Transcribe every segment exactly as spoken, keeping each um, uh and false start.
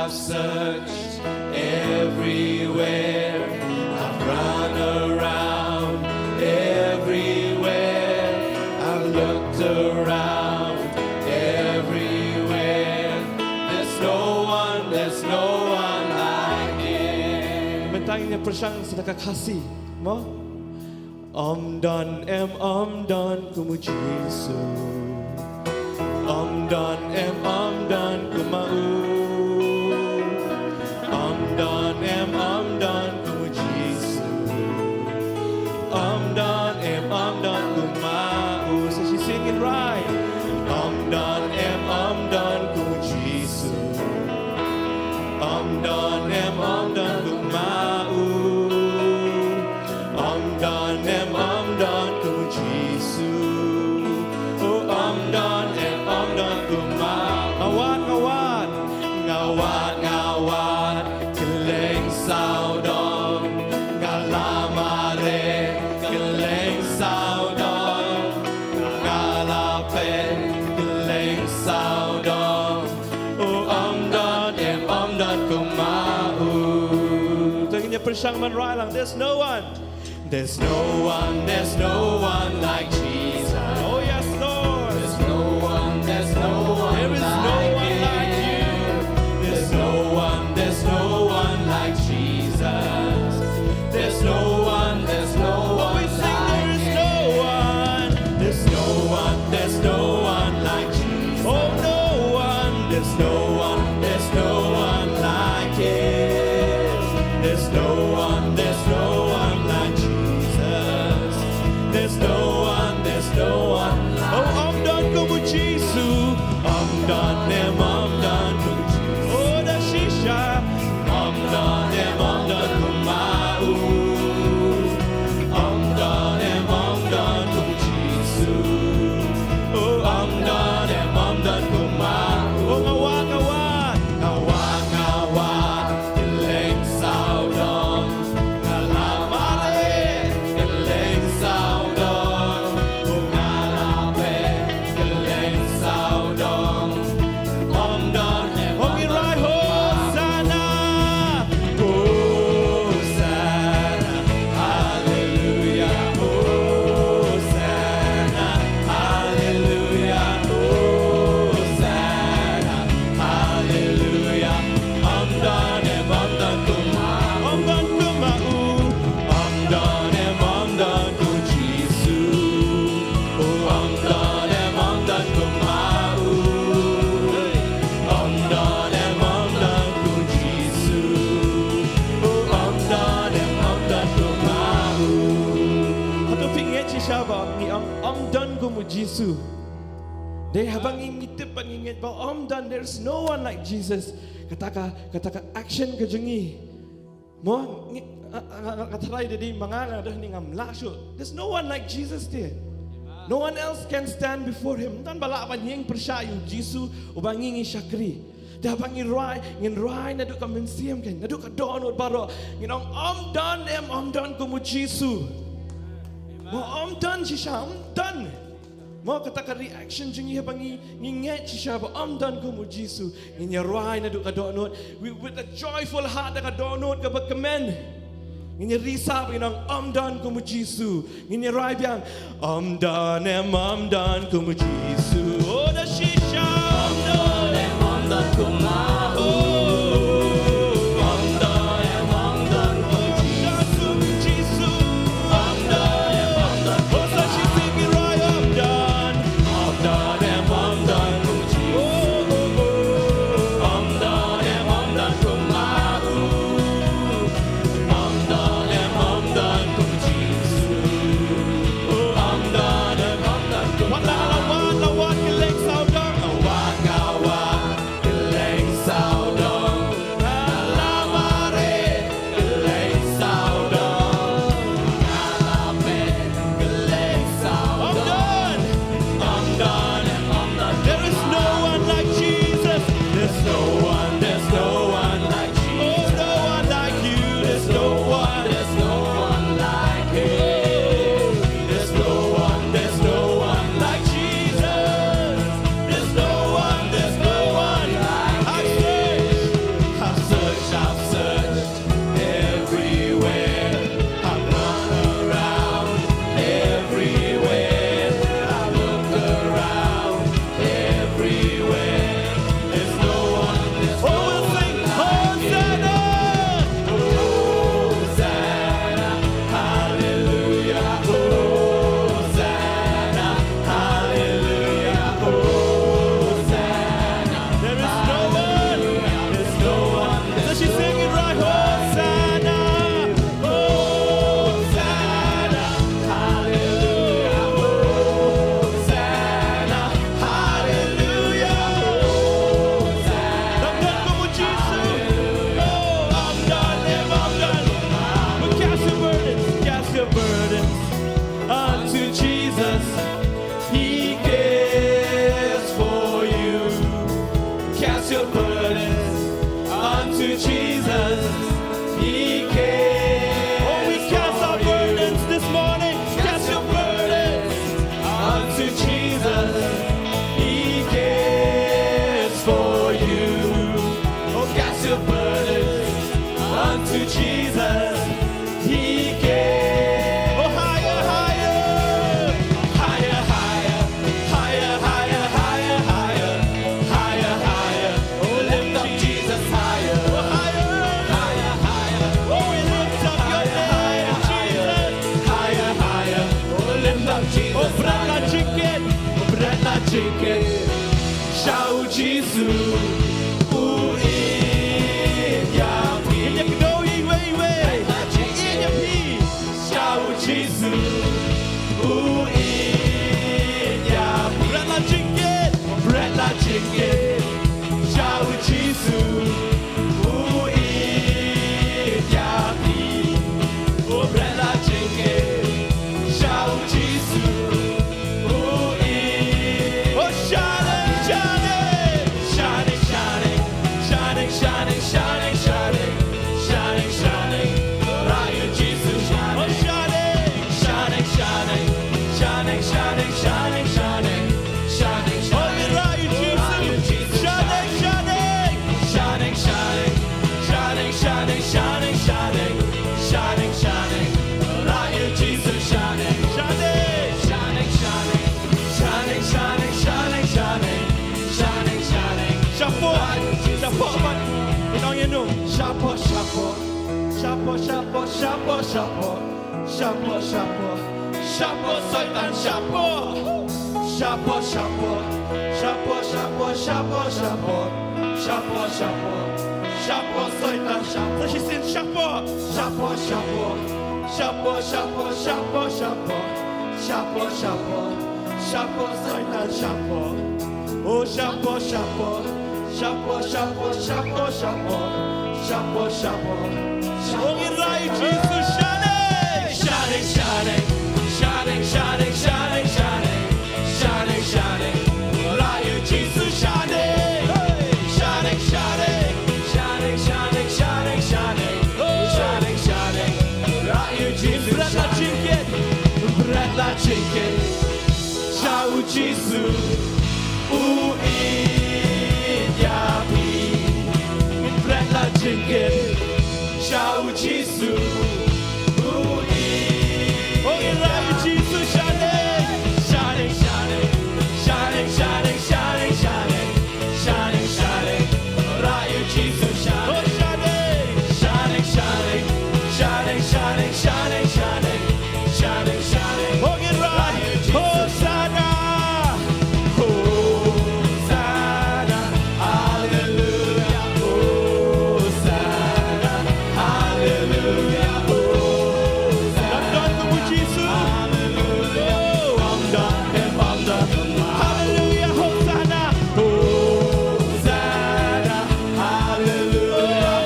I've searched everywhere, I've run around everywhere, I've looked around everywhere. There's no one, there's no one like him. Mynta ngin ïa pyrshang sa da ka Khasi, mo? Ym don, em ym don kum u Jisu. Ym don, em ym don kum ma u. Ym don, em ym don kum u Jisu. Ym don, em ym don kum ma u. Sa shisien ngin rai. Ym don, em ym don kum u Jisu. Ym don, em ym don kum ma u. Ym don, em ym don kum u Jisu. O ym don, em ym don kum ma u. Nga wad, nga wad. Nga wad, nga wad. Kylleng sawdong. Nga la mareh. Kylleng sawdong. Nga la peit. Kylleng sawdong. O ym don, em ym don kum ma u. To ngin ïa pyrshang ban rai lang. There's no one. There's no one, there's no one like Jesus. Oh yes, Lord. There's no one, there's no one. There is no one like you. There's no one, there's no one like Jesus. There's no one, there's no one. We sing, there is no one. There's no one, there's no one like Jesus. Oh, no one. There's no one, there's no one like him. There's no one, there's no one like Jesus. There's no one, there's no one like him. Oh, ym don kum u Jisu. Ym don, em ym don kum u Jisu. Oh, da shisha. Ym don, em ym don kum ma u. Ym don, em ym don kum u Jisu. O ym don, em ym don kum ma u. O nga wad, nga wad. Nga wad, nga wad. Kylleng sawdong. Nga la mareh. Kylleng sawdong. O nga la peit. Kylleng sawdong. Ym don, em ym don kum ma u. Ong ïa rai Hosanna. Hosanna. Hallelujah. Hosanna. Hallelujah. Hosanna. Hallelujah. Ym don, em ym don kum ma u. Ym don kum ma u. Ym don, em ym don kum u Jisu. O ym don, em ym don kum ma u. Ym don, em ym don kum u Jisu. O ym don, em ym don kum ma u. Hato phi ngeit shisha ba ngi ong ym don kum u Jisu? Dei haba ngi, ngi tip bad ngi ngeit ba ym don, there's no one like Jesus. Kata ka, kata ka action ka jong ngi. Mo, ngi, a, a, a, nga tharai da dei ma nga, nga da dei ngam lah shuh. There's no one like Jesus te. No one else can stand before him. Ym don ba lah ban ïeng pyrshah ïa u Jisu uba ngi ngi shakri. Te haba ngi rai, ngin rai naduh ka mynsiem kan, naduh ka dohnud baroh. Ngin ong ym don, em ym don kum u Jisu. Mo, ym don shisha, ym don. Mo, kata ka reaction jong ngi haba ngi, ngi ngeit shisha ba ym don kum u Jisu. Ngin ïa rai naduh ka dohnud. With, with a joyful heart, da ka dohnud kaba kmen. Ngin ïa ri sah ba ngin ong ym don kum u Jisu. Ngin ïa rai biang. Ym don, em ym don kum u Jisu. Oh, da shisha. Ym don, em ym don kum ma u. Ym don, em ym don kum u Jisu. Ym don, em ym don kum u Jisu. Oh, sa shisien ngi rai ym don. Ym don, em ym don kum u Jisu. Ym don, em ym don kum ma u. Ym don, em ym don kum u Jisu. Ym don, em ym don kum u Jisu. Wat la, la wad, la wad kylleng sawdong. Nga wad, nga wad kylleng sa Sha u Jisu u ïeit ïa phi. Ngin ïa kdew iwei iwei. Ïeit ïa phi. Sha u Jisu u ïeit ïa phi. Bret la jingkit. Bret la jingkit. Sha u Jisu u ïeit ïa phi. O bret la jingkit. Sha u Jisu u ïeit. O shane, shane. Shane, shane. Shane, shane, shane, shane. Shane, shane. Rah ïa u Jisu shane. O shane. Shane, shane. Shane, shane, shane, shane. Shane, shane. O rah ïa u Jisu. Shane, shane. Shane, shane. Shane, shane, shane, shane. Shane, shane. Rah ïa u Jisu shane. Shane. Shane, shane. Shane, shane, shane, shane. Shane, shane. Shapoh. Shapoh pat. Ngi ong ïa u. Shapoh, shapoh. Shapoh, shapoh, shapoh, shapoh. Shapoh, shapoh, shapoh Soitan, shapoh. Shapoh, shapoh, shapoh, shapoh, shapoh, shapoh. Shapoh, shapoh, shapoh Soitan, shapoh. Sa shisien, shapoh. Shapoh, shapoh, shapoh, shapoh, shapoh, shapoh. Shapoh, shapoh, shapoh Soitan, shapoh. Oh, shapoh, shapoh, shapoh, shapoh, shapoh, shapoh, shapoh, shapoh. Oh, ngin rah ïa u Jisu shane. Shane, shane, shane, shane, shane, shane, shane, shane. Rah ïa u Jisu shane. Shane, shane, shane, shane, shane, shane, shane, shane. Rah ïa u Jisu shane. Bret la jingkit. Bret la jingkit. Sha u Jisu u ïeit ïa phi. Bret la jingkit. Sha u Jisu u ïeit. Oh, ngin rah ïa u Jisu shane. Shane, shane, shane, shane, shane, shane. Shane, shane. Rah ïa u Jisu shane. Oh, shane. Shane, shane, shane, shane, shane, shane. Shane, shane. Oh, ngin rah. Hosanna. Hosanna. Hallelujah. Hosanna. Hallelujah. Hosanna. Ym don kum u Jisu. Hallelujah. Ym don, ym don. Hallelujah. Hosanna. Hosanna. Hallelujah.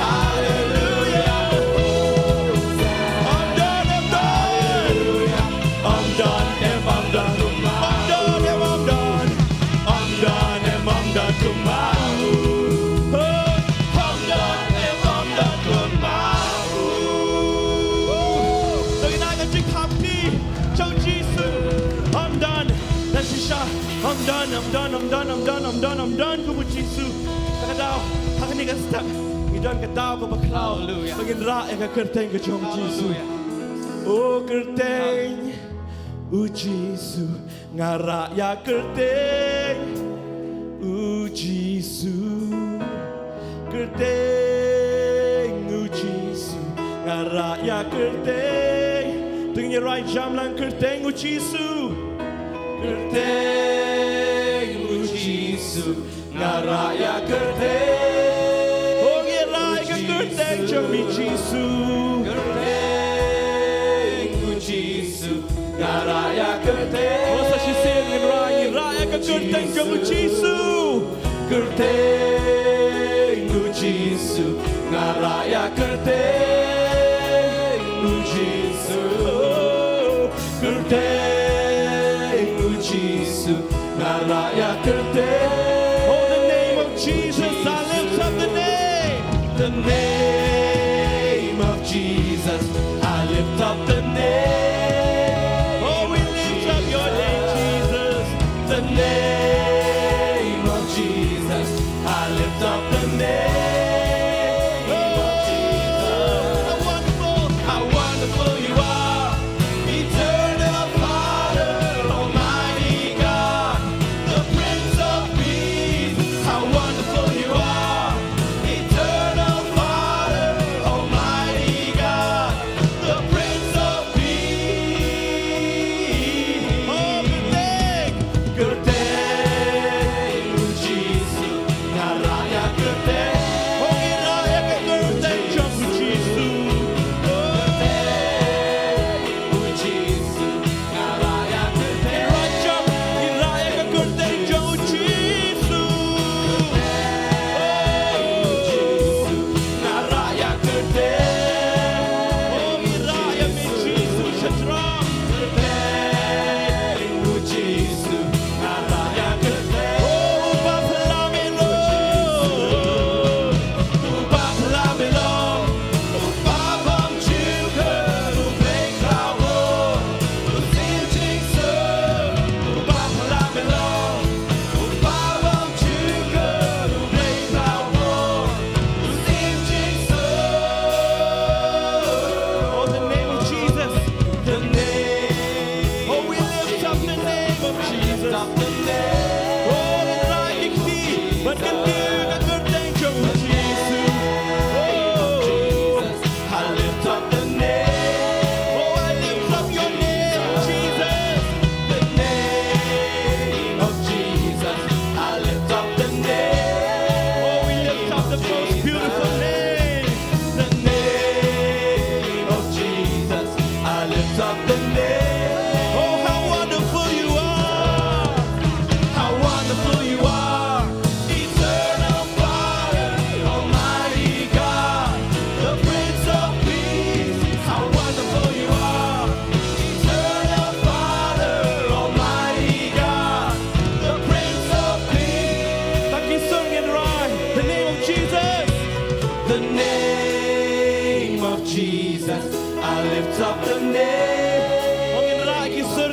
Hallelujah. Ym don, ym don. Ym don, ym don. Ym don, ym don. Ym don, ym don kumba u. Ym don, ym don kumba u. To ngin ai ka jingkyrkhu sha u Jisu. Ym don. Lane shisha. Ym don, ym don, ym don, ym don, ym don, ym don kum u Jisu. Te ka daw, ha kane ka step, ngi don ka daw kaba khraw. Hallelujah. Ba ngin rah ïa ka kyrteng ka jong u Jisu. Hallelujah. O kyrteng u Jisu, nga rah ïa kyrteng u Jisu. Kyrteng u Jisu, nga rah ïa kyrteng. To ngin ïa rah jam lang, kyrteng u Jisu. Kyrteng u Jisu, nga rah ïa kyrteng. Oh, ngi rah ïa ka kyrteng jong u Jisu. Kyrteng u Jisu, nga rah ïa kyrteng. Oh, sa shisien ngin rah, ngi rah ïa ka kyrteng jong u Jisu. Kyrteng u Jisu, nga rah ïa kyrteng u Jisu. Kyrteng u Jisu, nga rah ïa kyrteng. Oh, the name of Jesus, I lift up the name. The name of Jesus, I lift up the name. Oh, we lift up your name, Jesus. The name of Jesus, I lift up the name of Jesus. How wonderful, how wonderful you are. Eternal Father, Almighty God, the Prince of Peace, how wonderful you are. Eternal Father,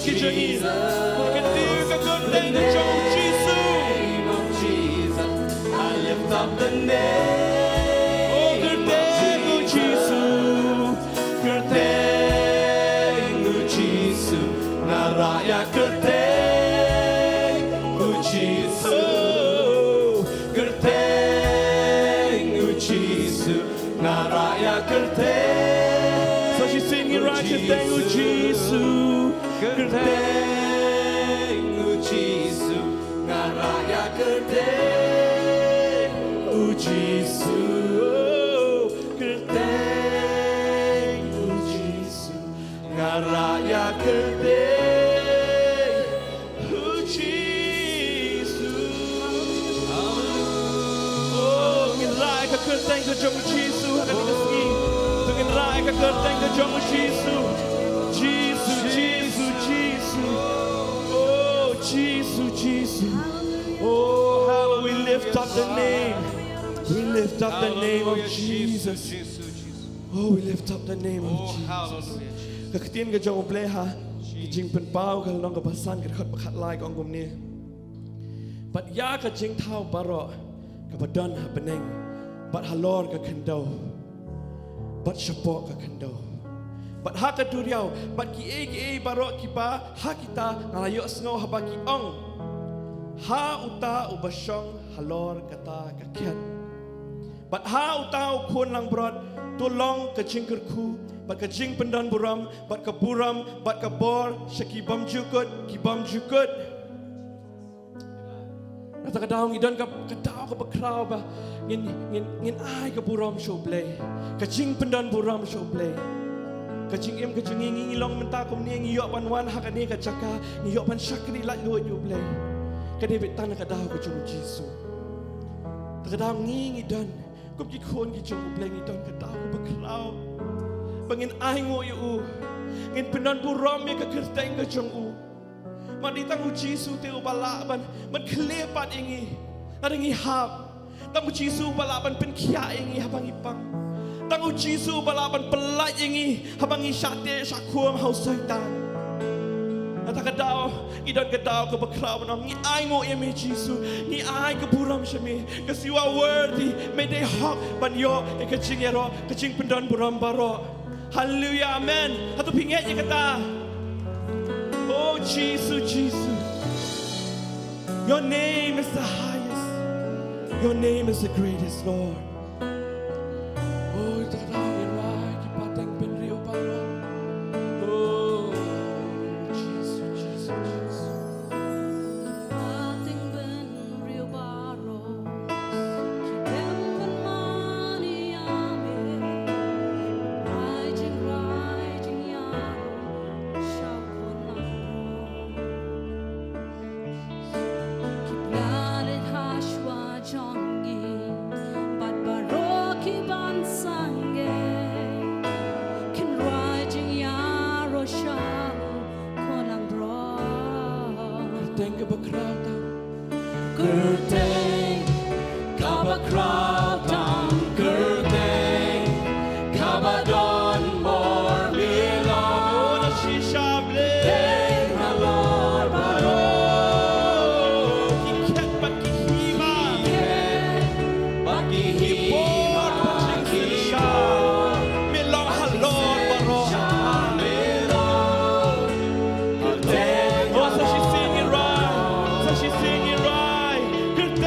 Ki jong ngi. Kyntiew ka kyrteng ka jong u Jisu. Name of Jesus, I lift up the name. Oh, kyrteng u Jisu. Kyrteng u Jisu. Nga rah ïa kyrteng u Jisu. Kyrteng u Jisu. Nga rah ïa kyrteng. Sa shisien ngi rah kyrteng u Jisu. Kyrteng u Jisu. Nga rah ïa kyrteng u Jisu. Kyrteng u Jisu. Nga rah ïa kyrteng u Jisu. Oh, ngin rah ïa ka kyrteng ka jong u Jisu ha kane ka sngi. To ngin rah ïa ka kyrteng ka jong u Jisu. Jisu, Jisu, Jisu. Oh, Jisu, Jisu. Oh, hallelujah. We lift up the name. We lift up the name of Jesus. Oh, we lift up the name of Jesus. Ka ktien ka jong U Blei ha Ki Jingpynpaw ka lynnong kaba san, ka dkhot ba khatlai ka ong kumne: Bad ïa ka jingthaw baroh kaba don ha bneng bad halor ka khyndew bad shapoh ka khyndew bad ha ka duriaw, bad kiei kiei baroh kiba ha kita, nga la ïohsngew haba ki ong ha uta uba shong halor kata ka khet bad ha uta u khun langbrot, to long ka jingkyrkhu bad ka jingpyndonburom bad ka burom bad ka bor sha ki bymjukut ki bymjukut. Nangta ka daw ngi don ka, ka daw kaba khraw ba ngin, ngin, ngin ai ka burom sha U Blei, ka jingpyndonburom sha U Blei. Ka jingim ka jong ngi, ngi long mynta kumne, ngi ïoh ban wan ha kane ka jaka, ngi ïoh ban shakri laitluid ïa U Blei. Ka dei beit tang na ka daw ka jong u Jisu. Te ka daw ngi, ngi don kum ki khun ki jong U Blei, ngi don ka daw kaba khraw ba ngin ainguh ïa u, ngin pyndonburom ïa ka kyrteng ka jong u. Mar dei tang u Jisu te uba lah ban, ban khleh pat ïa ngi lada ngi hap. Tang u Jisu uba lah ban pynkhiah ïa ngi haba ngi pang. Tang u Jisu uba lah ban pyllait ïa ngi haba ngi shah teh shah khum ha u Soitan. Nangta ka daw ngi don ka daw kaba khraw ban ong, ngi ainguh ïa me Jisu, ngi ai ka burom sha me, 'cause you are worthy. Me dei hok ban ïoh ïa ka jingïaroh, ka jingpyndonburom baroh. Hallelujah, amen. Hato phi ngeit ïa kata? Oh Jisu, Jisu. Your name is the highest. Your name is the greatest, Lord. Oh, ita ka daw ngi rwai ki pateng bynriew baroh. Oh, Jisu, Jisu, Jisu. Pateng bynriew baroh ki dem ban mane ïa me. Rai jingrai jingïaroh sha u khun langbrot. Ki pynlait ha shuwa jong ngi bad baroh ki ban sangeh, kin rai jingïaroh sha u khun langbrot. Kyrteng kaba khraw tam. Kyrteng kaba khraw tam, kyrteng kaba don bor bilong. Shisha Blei. Kyrteng halor baroh. Ki khet bad ki hima. Ki khet bad ki hima. Ki bor bad ki hima. Me long halor baroh. Me long. Kyrteng. Oh, sa shisien ngi rai. Sa shisien ngi rai. Kyrteng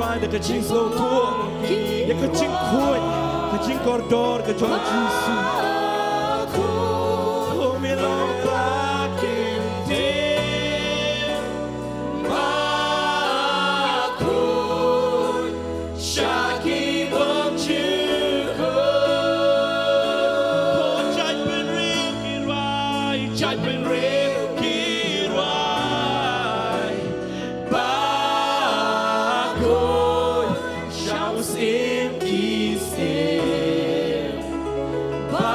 Da ka jingsngewthuh ïa ka jingkhuid, ka jingkordor ka jong U Jisu. Oh, me long ba kyntien, ba khuid sha ki bymjukut. Oh, jait bynriew ki rwai, jait bynriew ki rwai. Ba khuid sha u syiem ki syiem. Ba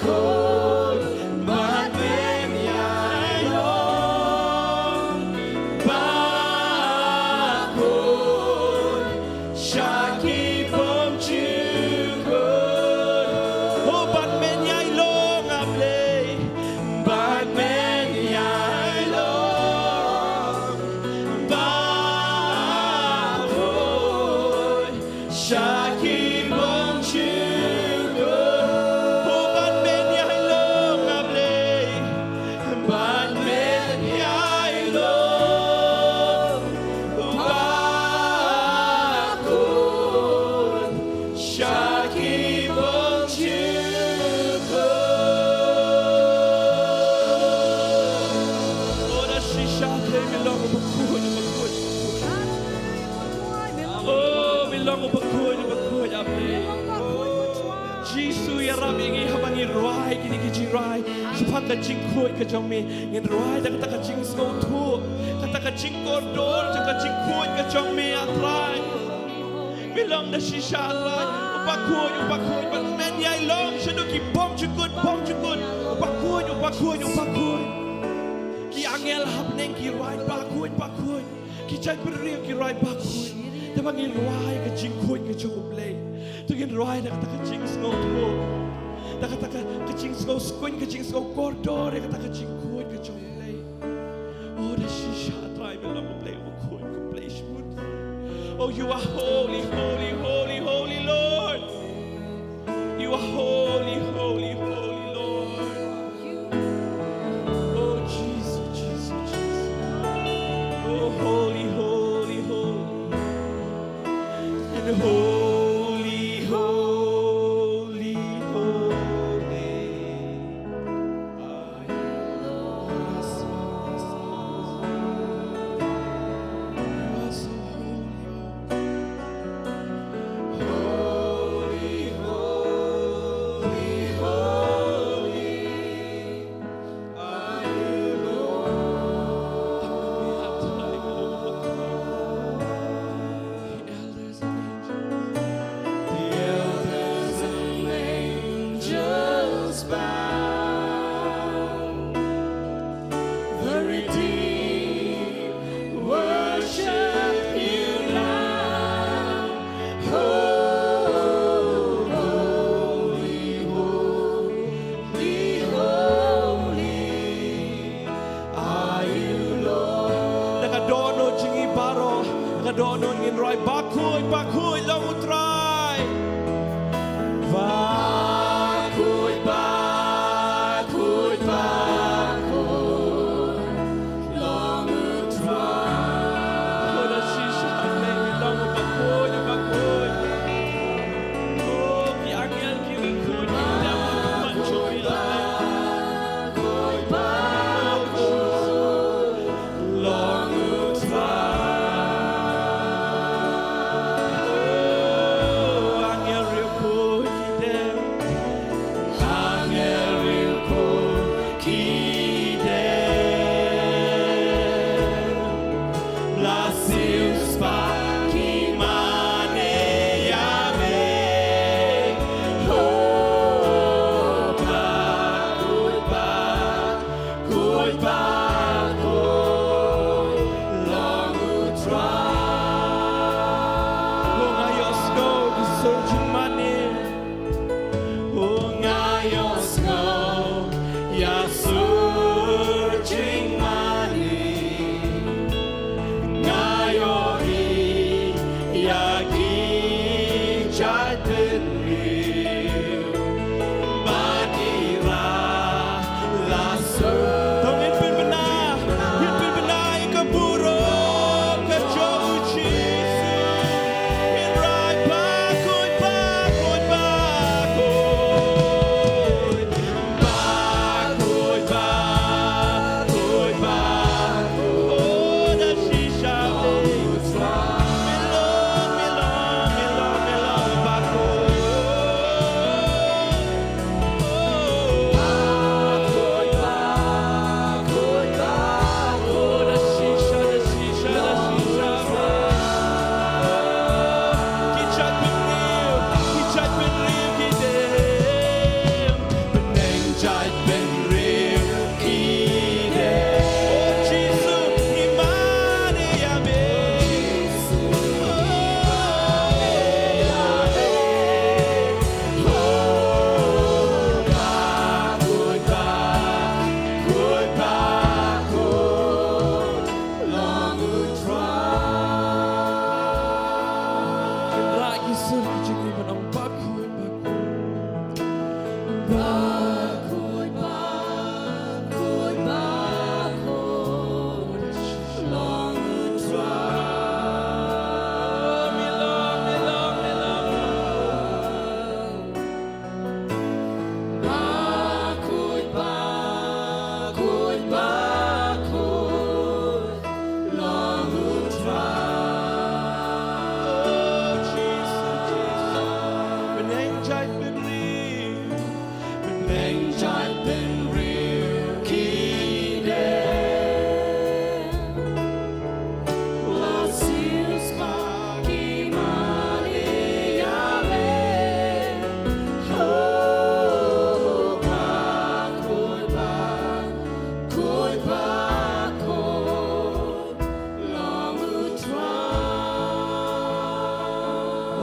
khuid ban men ïai long. Ba khuid sha ki bymjukut. Oh, ban men ïai long, A Blei. Ban men ïai long. Ba khuid sha ki bymjukut. Oh, ban men ïai long, A Blei. Ban men ïai long. Ba khuid sha ki bymjukut. Oh, da shisha te me long uba khuid, uba khuid, uba khuid. Oh, me long uba khuid, uba khuid, A Blei. Jisu, ïarap ïa ngi haba ngi rwai kine ki jingrwai shaphang ka jingkhuid ka jong me. Ngin rwai da kata ka jingsngewthuh, kata ka jingkordor jong ka jingkhuid ka jong me, A Trai. Me long da shisha, A Trai. Uba khuid, uba khuid, ban men ïai long shaduh ki bymjukut, bymjukut. Uba khuid, uba khuid, uba khuid. Ki angel ha bneng ki rwai, ba khuid, ba khuid. Ki jait bynriew ki rwai, ba khuid. Te ba ngin rwai ka jingkhuid ka jong U Blei. Te ngin rwai da kata ka jingsngewthuh, da kata ka, ka jingsngewskhem, ka jingsngewkordor ïa kata ka jingkhuid ka jong U Blei. Oh, da shisha, Trai, me long U Blei uba khuid, U Blei shibun. Oh, you are holy, holy, holy, holy Lord. You are holy, holy, holy Lord. Oh, Jesus, Jesus, Jesus. Oh, holy, holy, holy. And holy, holy, holy. The elders and angels bow. The redeemed worship you now. Oh, holy, holy, holy. Are you Lord? Da ka dohnud jong ngi baroh, da ka dohnud ngin rwai, ba khuid, ba khuid long U Trai. Ba khuid, ba khuid, ba khuid long U Trai. Khuid da shisha, Blei, long ba khuid, ba khuid. Oh, ki angel ki ri khuid, ki dang khuid, ba khuid, ba khuid long U Trai.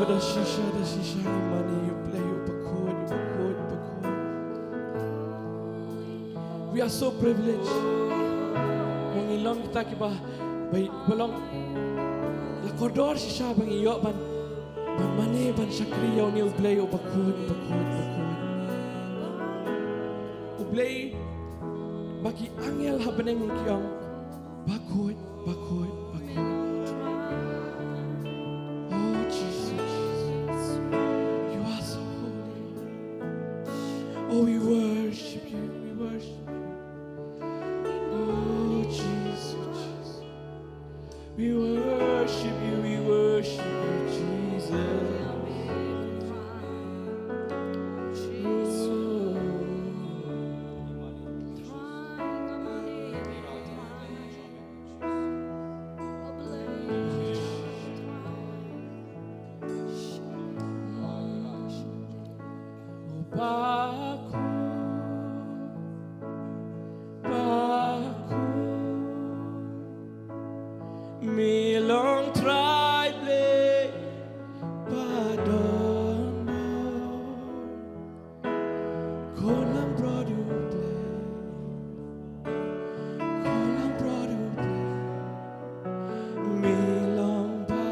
Da shisha, da shisha ngi mane ïa U Blei uba khuid, uba khuid, uba khuid. We are so privileged. Ba ngi long kita kiba, ba, ba long la kordor shisha ba ngi ïoh ban, ban mane, ban shakri ïa une U Blei uba khuid, uba khuid, uba khuid. U Blei ba ki angel ha bneng ki ong, ba khuid, ba khuid, ba khuid. Oh, Jesus, Jesus. You are so holy. Oh, we worship you, we worship you. Oh, Jesus, Jesus. We worship you, we worship you, Jesus. Me long trai Blei ba don bor. Kolam brot U Blei. Kolam brot U Blei. Me long ba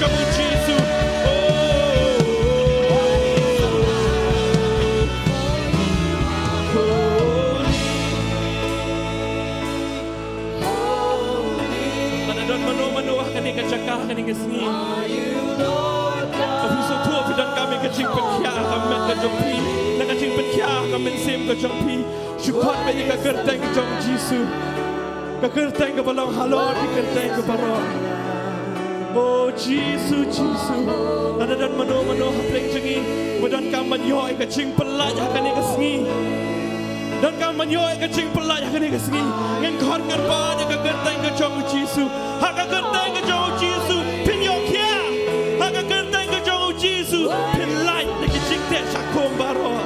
Jisu. Oh, holy. Lada don mano mano ha kane ka jaka ha kane ka sngi, phi sngewthuh phi donkam ïa ka jingpynkhiah ha ka met ka jong phi, na ka jingpynkhiah ha ka mynsiem ka jong phi. Shu khot beit ïa ka kyrteng jong Jisu. Ka kyrteng kaba long halor ki kyrteng kiba baroh. O Jisu, Jisu. Lada don mano mano hapdeng jong ngi ba donkam ban ïoh ïa ka jingpyllait ha kane ka sngi, donkam ban ïoh ïa ka jingpyllait ha kane ka sngi, ngin khot kyrpad ïa ka kyrteng ka jong u Jisu. Ha ka kyrteng ka jong u Jisu phin ïoh khiah. Ha ka kyrteng ka jong u Jisu phin lait na ki jingteh shakhum baroh.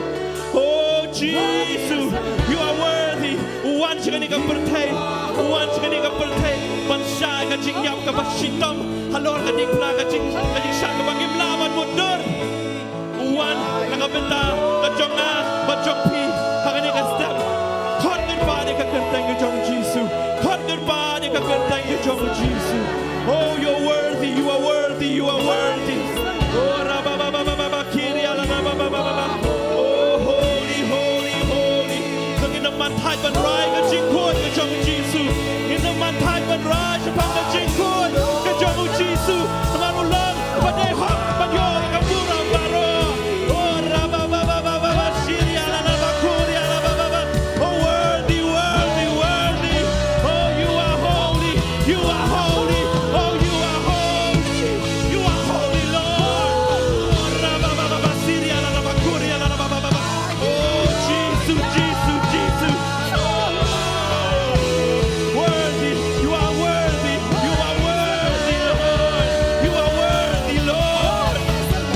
Oh Jisu, you are worthy. U wan sha kane ka pyrthei, u wan sha kane ka pyrthei ban shah ka jingïap kaba shitom halor ka jingpra, ka jing, ka jingshah kaba ngim lah ban mutdur. U wan na ka bynta ka jong nga bad jong phi ha kane ka step. Khot kyrpad ïa ka kyrteng ka jong u Jisu. Khot kyrpad ïa ka kyrteng ka jong u Jisu. Oh, you're worthy, you are worthy, you are worthy. Oh, rabababababa. Kiria la ba ba ba ba ba ba. Oh, holy, holy, holy. Ngin ym man thait ban rai ka jingkhuid ka jong u Jisu. Ngin ym man thait ban rai shaphang ka jingkhuid ka jong u Jisu. Namar u long ba dei hok ban ïoh ïa ka burom baroh. Oh, ra ba ba ba ba ba ba. Shiria la la ba kuria la ba ba ba. Oh, worthy, worthy, worthy. Oh, you are holy. You are holy. Oh, you are holy. You are holy, Lord. Rabababa, Syria, rabakuri, rabababa. Oh, Jesus, Jesus, Jesus. Worthy. You are worthy. You are worthy, Lord. You are worthy, Lord.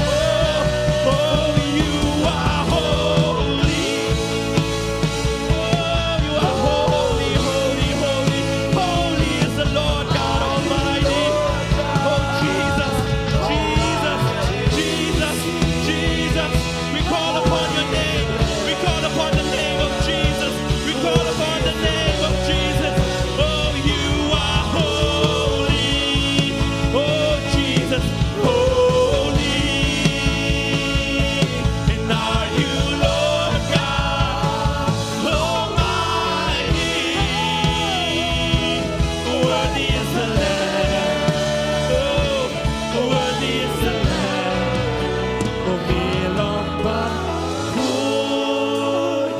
Oh, oh, you are holy. Oh, you are holy, holy, holy. Holy is the Lord God Almighty. Oh, Jesus, Jesus, Jesus, Jesus. We call upon your name. We call upon the name of Jesus. We call upon the name of Jesus. Oh, you are holy. Oh, Jesus, holy. And are you Lord God Almighty? Worthy is the Lamb. Oh, worthy is the Lamb. Oh, me long ba khuid.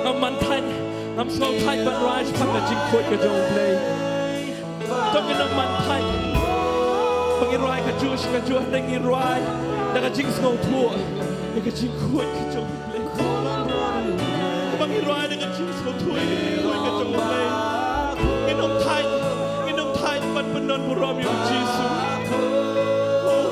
Ngam man thait, ngam sngew thait ban rai shaphang ka jingkhuid ka jong U Blei. To ngin ym man thait ba ngin rai kajuh shi kajuh, hynrei ngin rai da ka jingsngewthuh ïa ka jingkhuid ka jong U Blei. Ba ngin rai da ka jingsngewthuh ïa ka jingkhuid ka jong U Blei. Ngin ym thait, ngin ym thait ban pyndonkam burom ïa U Jisu. Oh,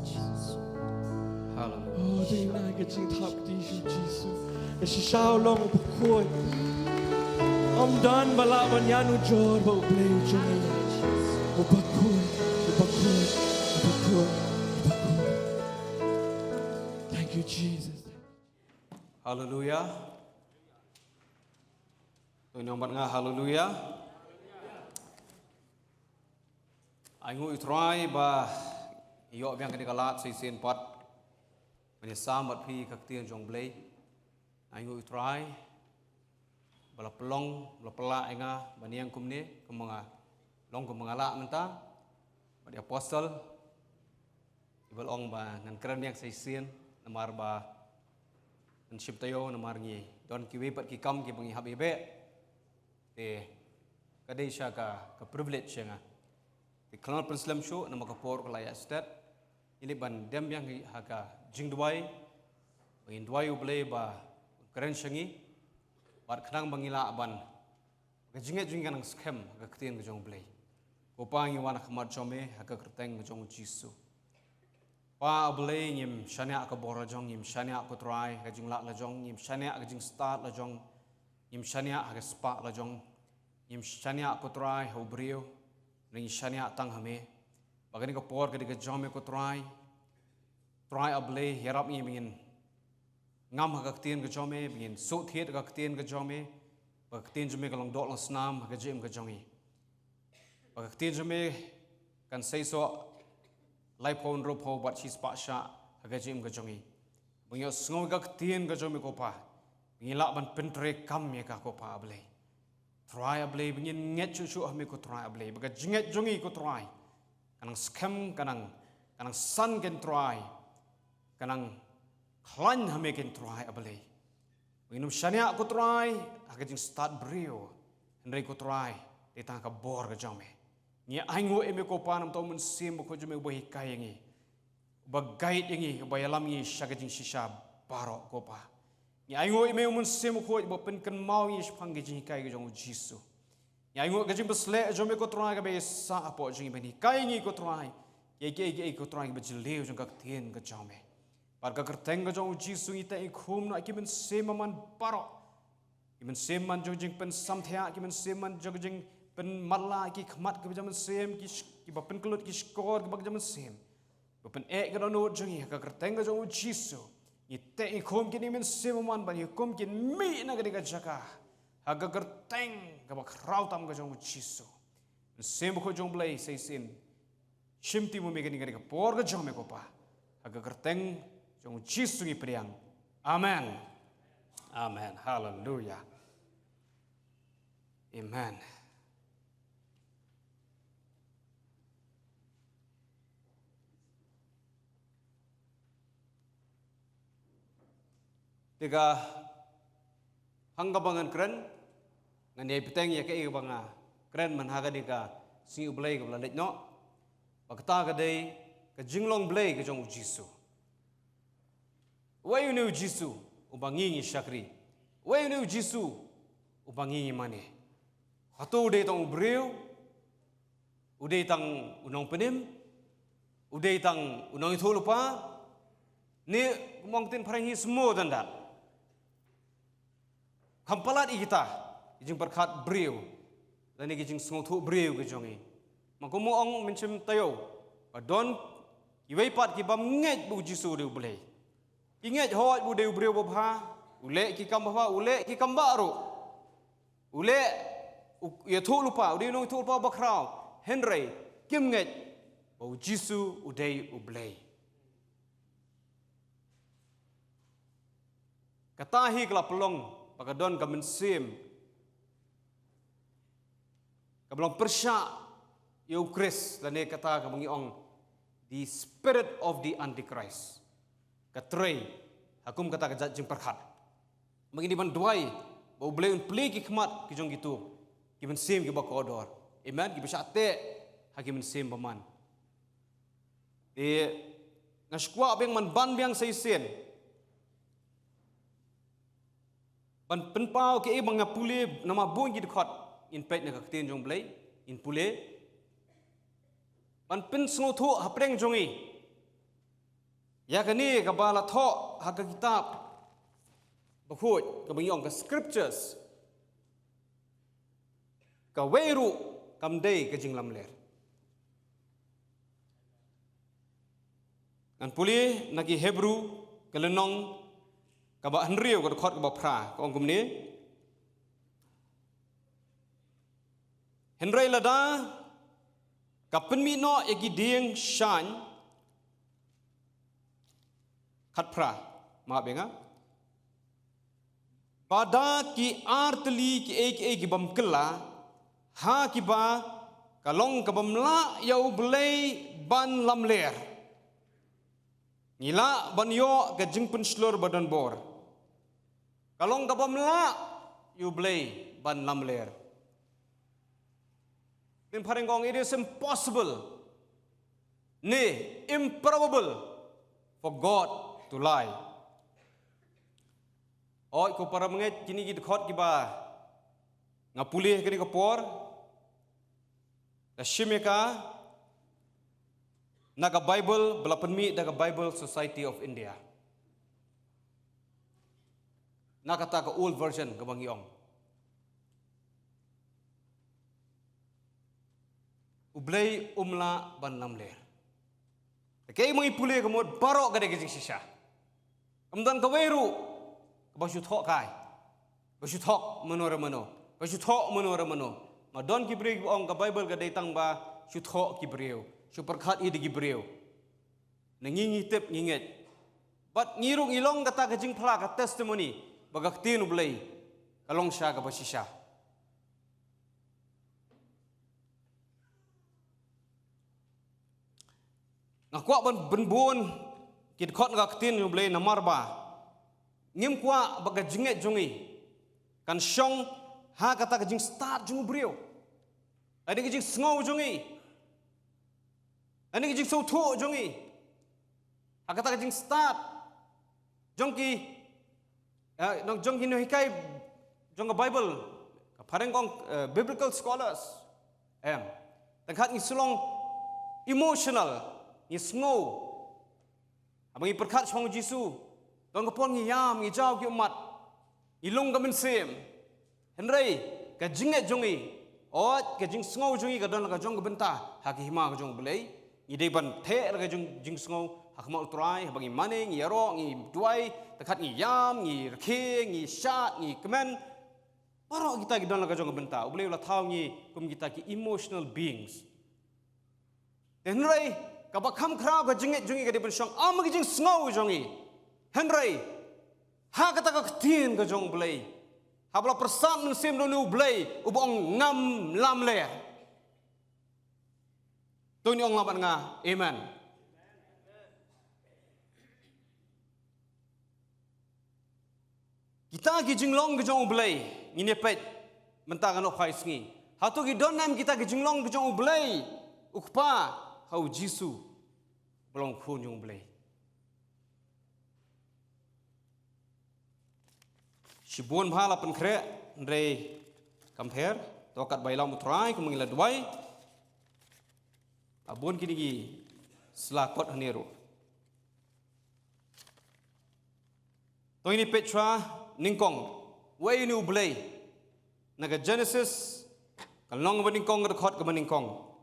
Jesus. Hallelujah. Oh, dei na ka jingthap kti sha U Jisu. Ka shisha u long uba khuid. Ym don ba lah ban ïanujor bad U Blei u jong ngi. Uba khuid, uba khuid, uba khuid, uba khuid. Thank you, Jesus. Hallelujah. To ïa nong bad nga, hallelujah. Ai nguh ïa u Trai ba ïoh biang kane ka lad sa shisien pat ban ïa sam bad phi ka ktien jong u Blei. Ai nguh ïa u Trai ba la pynlong, ba la pynlah ïa nga ban ïeng kumne, kumba nga long, kumba nga lah mynta. Bad ïa u apostol, i ba la ong ba ngan kren biang sa shisien, namar ba ngan shim taïew, namar ngi don kiwei pat ki kam kiba ngi hap ïa beh. Te ka dei shisha ka, ka privilege ïa nga. Te khlem pynslem shuh, namar ka por ka la ïaid stet. Ngi leit ban dem biang ha ka jingduwai. Ba ngin duwai ïa u Blei ba un kren sha ngi. Bad khnang ba ngi lah ban, ka jingngeit jong ngi kan nang skhem ha ka ktien ka jong u Blei. Ko Pa, ngi wan ha khmat jong me ha ka kyrteng ka jong u Jisu. Pa, u Blei, ngim shaniah ka bor la jong, ngim shaniah, ko Trai, ka jinglad la jong, ngim shaniah ka jingstad la jong, ngim shaniah ha ka spah la jong, ngim shaniah, ko Trai, ha u briew, ngi shaniah tang ha me. Ba kane ka por ka dei ka jong me, ko Trai. Trai, u Blei, ïarap ngi ba ngin ngam ha ka ktien ka jong me, ba ngin suk thied ha ka ktien ka jong me, ba ka ktien jong me kan long doh long snam ha ka jingim ka jong ngi. Ba ka ktien jong me kan seisoh laiphew, hynriewphew bad shispah shah ha ka jingim ka jong ngi. Ba ngi ïohsngew ïa ka ktien ka jong me, ko Pa, ba ngi lah ban pyntreikam ïa ka, ko Pa, u Blei. Trai, u Blei, ba ngin ngeit shuh shuh ha me, ko Trai, u Blei, ba ka jingngeit jong ngi, ko Trai, kan nang skhem, kan nang, kan nang san, ko Trai, kan nang khlaiñ ha me, ko Trai, u Blei. Ba ngin ym shaniah, ko Trai, ha ka jingstad briew, hynrei, ko Trai, dei tang ha ka bor ka jong me. Ngi ai nguh ïa me, ko Pa, namar uta u Mynsiem Bakhuid jong me uba hikai ïa ngi, uba guide ïa ngi, uba ïalam ïa ngi sha ka jingshisha baroh, ko Pa. Ngi ai nguh ïa me, u Mynsiem Bakhuid, uba pynkynmaw ïa ngi shaphang ka jinghikai ka jong u Jisu. Ngi ai nguh ïa ka jingpynshlur jong me, ko Trai, kaba ïasah hapoh jong ngi ban hikai ïa ngi, ko Trai, ïa kiei kiei, ko Trai, kiba jylliew jong ka ktien ka jong me. Bad ha ka kyrteng ka jong u Jisu ngi teh ngi khum noh ïa ki mynsiem bymman baroh. Ki mynsiem bymman jong ka jingpynsamthiah, ki mynsiem bymman jong ka jingpynmatlah, ki khmat kiba jam mynsiem, ki sh-, kiba pynkyllut, ki shkor kiba jam mynsiem. Ba pyneh ka dohnud jong ngi ha ka kyrteng ka jong u Jisu. Ngi teh ngi khum kine ki mynsiem bymman bad ngi hukum kin mih na kane ka jaka ha ka kyrteng kaba khraw tam ka jong u Jisu. Mynsiem Bakhuid jong u Blei sa shisien, shim ti mo me kane, kane ka por ka jong me, ko Pa. Ha ka kyrteng jong u Jisu ngi pdiang. Amen. Amen. Haleluya. Amen. Te ka hang kaba ngan kren, ngan ïai bteng ïa kaei kaba nga kren man ha kane ka sngi u Blei kaba la leit noh. Ba kata ka dei ka jinglong Blei ka jong u Jisu. Uei une u Jisu uba ngi ngi shakri? Uei une u Jisu uba ngi ngi mane? Hato u dei tang u briew? U dei tang u nongpynim? U dei tang u nongïathuhlypa? Ne kumba ong ktien phareng, he is more than that. Kham palat ïa kita ki jingpyrkhat briew lane ki jingsngewthuh briew ki jong ngi. Ma kumba ong mynshem taïew, ba don kiwei pat ki bym ngeit ba u Jisu u dei u Blei. Ki ngeit hooid ba u dei u briew babha, u leh ki kam babha, u leh ki kam bah ruh. U leh, u ïathuhlypa, u dei u nongïathuhlypa bakhraw. Hynrei kim ngeit ba u Jisu u dei u Blei. Kata hi ka la pynlong ba ka don ka mynsiem kaba long pyrshah ïa u Khrist, lane kata kaba ngi ong the spirit of the Antichrist. Ka trei ha kum kata ka jait jingpyrkhat. Ba ngin dei ban duwai ba u Blei un plie ki khmat ki jong kito ki mynsiem kiba kordor. Amen. Kiba shah teh ha ki mynsiem bymman. Te nga sngewkwah biang ban ban biang sa shisien ban pynpaw kaei ba nga pule namar bun ki dkhot. Ngin peit na ka ktien jong u Blei, ngin pule ban pynsngewthuh hapdeng jong ngi ïa kane kaba la thoh ha ka kitab bakhuid kaba ngi ong ka scriptures. Kawei ruh kam dei ka jinglamler. Ngan pule na ki Hebru ka lynnong kaba hynriew ka dkhot kaba phra, ka ong kumne. Hynrei lada Ka pynmih noh ïa ki dieng shain khatphra. Map ïa nga. Ba da ki artylli kiei kiei ki bym kylla, ha kiba ka long ka bym lah ïa U Blei ban lamler, ngi lah ban ïoh ka jingpynshlur ba don bor. Ka long ka bym lah ïa U Blei ban lamler. Ktien phareng ka ong, it is impossible, ne improbable for God to lie. Oi, ko para bangeit, kine ki dkhot kiba nga pule kane ka por, nga shim ïa ka na ka Bible ba la pynmih da ka Bible Society of India. Na kata ka old version kaba ngi ong, U Blei um lah ban lamler. Kaei ba ngi pule ka mut baroh ka dei ka jingshisha. Kam don kawei ruh kaba shu thoh kai, ba shu thoh mano re mano, ba shu thoh mano re mano. Ma don ki briew kiba ong ka Bible ka dei tang ba shu thoh ki briew, shu pyrkhat ïa ki briew. Na ngi ngi tip ngi ngeit. Bad ngi ruh ngi long kata ka jingphla, ka testimony ba ka ktien U Blei ka long shisha kaba shisha. Nga kwah ban bun bun ki dkhot na ka ktien U Blei namar ba ngim kwah ba ka jingngeit jong ngi kan shong ha kata ka jingstad jong u briew, ha ka jingsngew jong ngi, ha ka jingsngewthuh jong ngi, ha kata ka jingstad jong ki, eh, jong ki nonghikai jong ka Bible, ka phareng ka ong, eh, biblical scholars. Em, tang kat ngi shu long emotional, ngi sngew. Haba ngi pyrkhat shaphang u Jisu, don ka por ngi ïam, ngi jaw ki ummat, ngi lung ka mynsiem. Hynrei ka jingngeit jong ngi, oi, ka jingsngew jong ngi ka don la ka jong ka bynta ha ka hima ka jong U Blei. Ngi dei ban theh la ka jong jingsngew ha khmat U Trai, haba ngi mane, ngi ïaroh, ngi duwai, tang kat ngi ïam, ngi rkhie, ngi shad, ngi kmen. Baroh kita ki don la ka jong ka bynta. U Blei u la thaw ngi kum kita ki emotional beings. Te hynrei kaba kham khraw, ka jingngeit jong ngi ka dei ban shong ha ka jingsngew jong ngi. Hynrei ha kata ka ktien ka jong U Blei, haba la pyrsad mynsiem da une U Blei uba ong ngam lamler. To ngin ong lang bad nga, amen. Kita ki jinglong ki jong U Blei, ngin ïa peit mynta ka nongkhwai sngi. Hato ki don ne em kita ki jinglong ki jong U Blei U Kpa ha u Jisu uba long Khun jong U Blei? Shibun bha la pynkhreh, hynrei kam pher, to katba ïalam U Trai kumba ngi la duwai, la bun kine ki sla kot hangne ruh. To ngin ïa peit shuwa nyngkong, uei une U Blei? Na ka Genesis ka lynnong ba nyngkong, ka dkhot kaba nyngkong.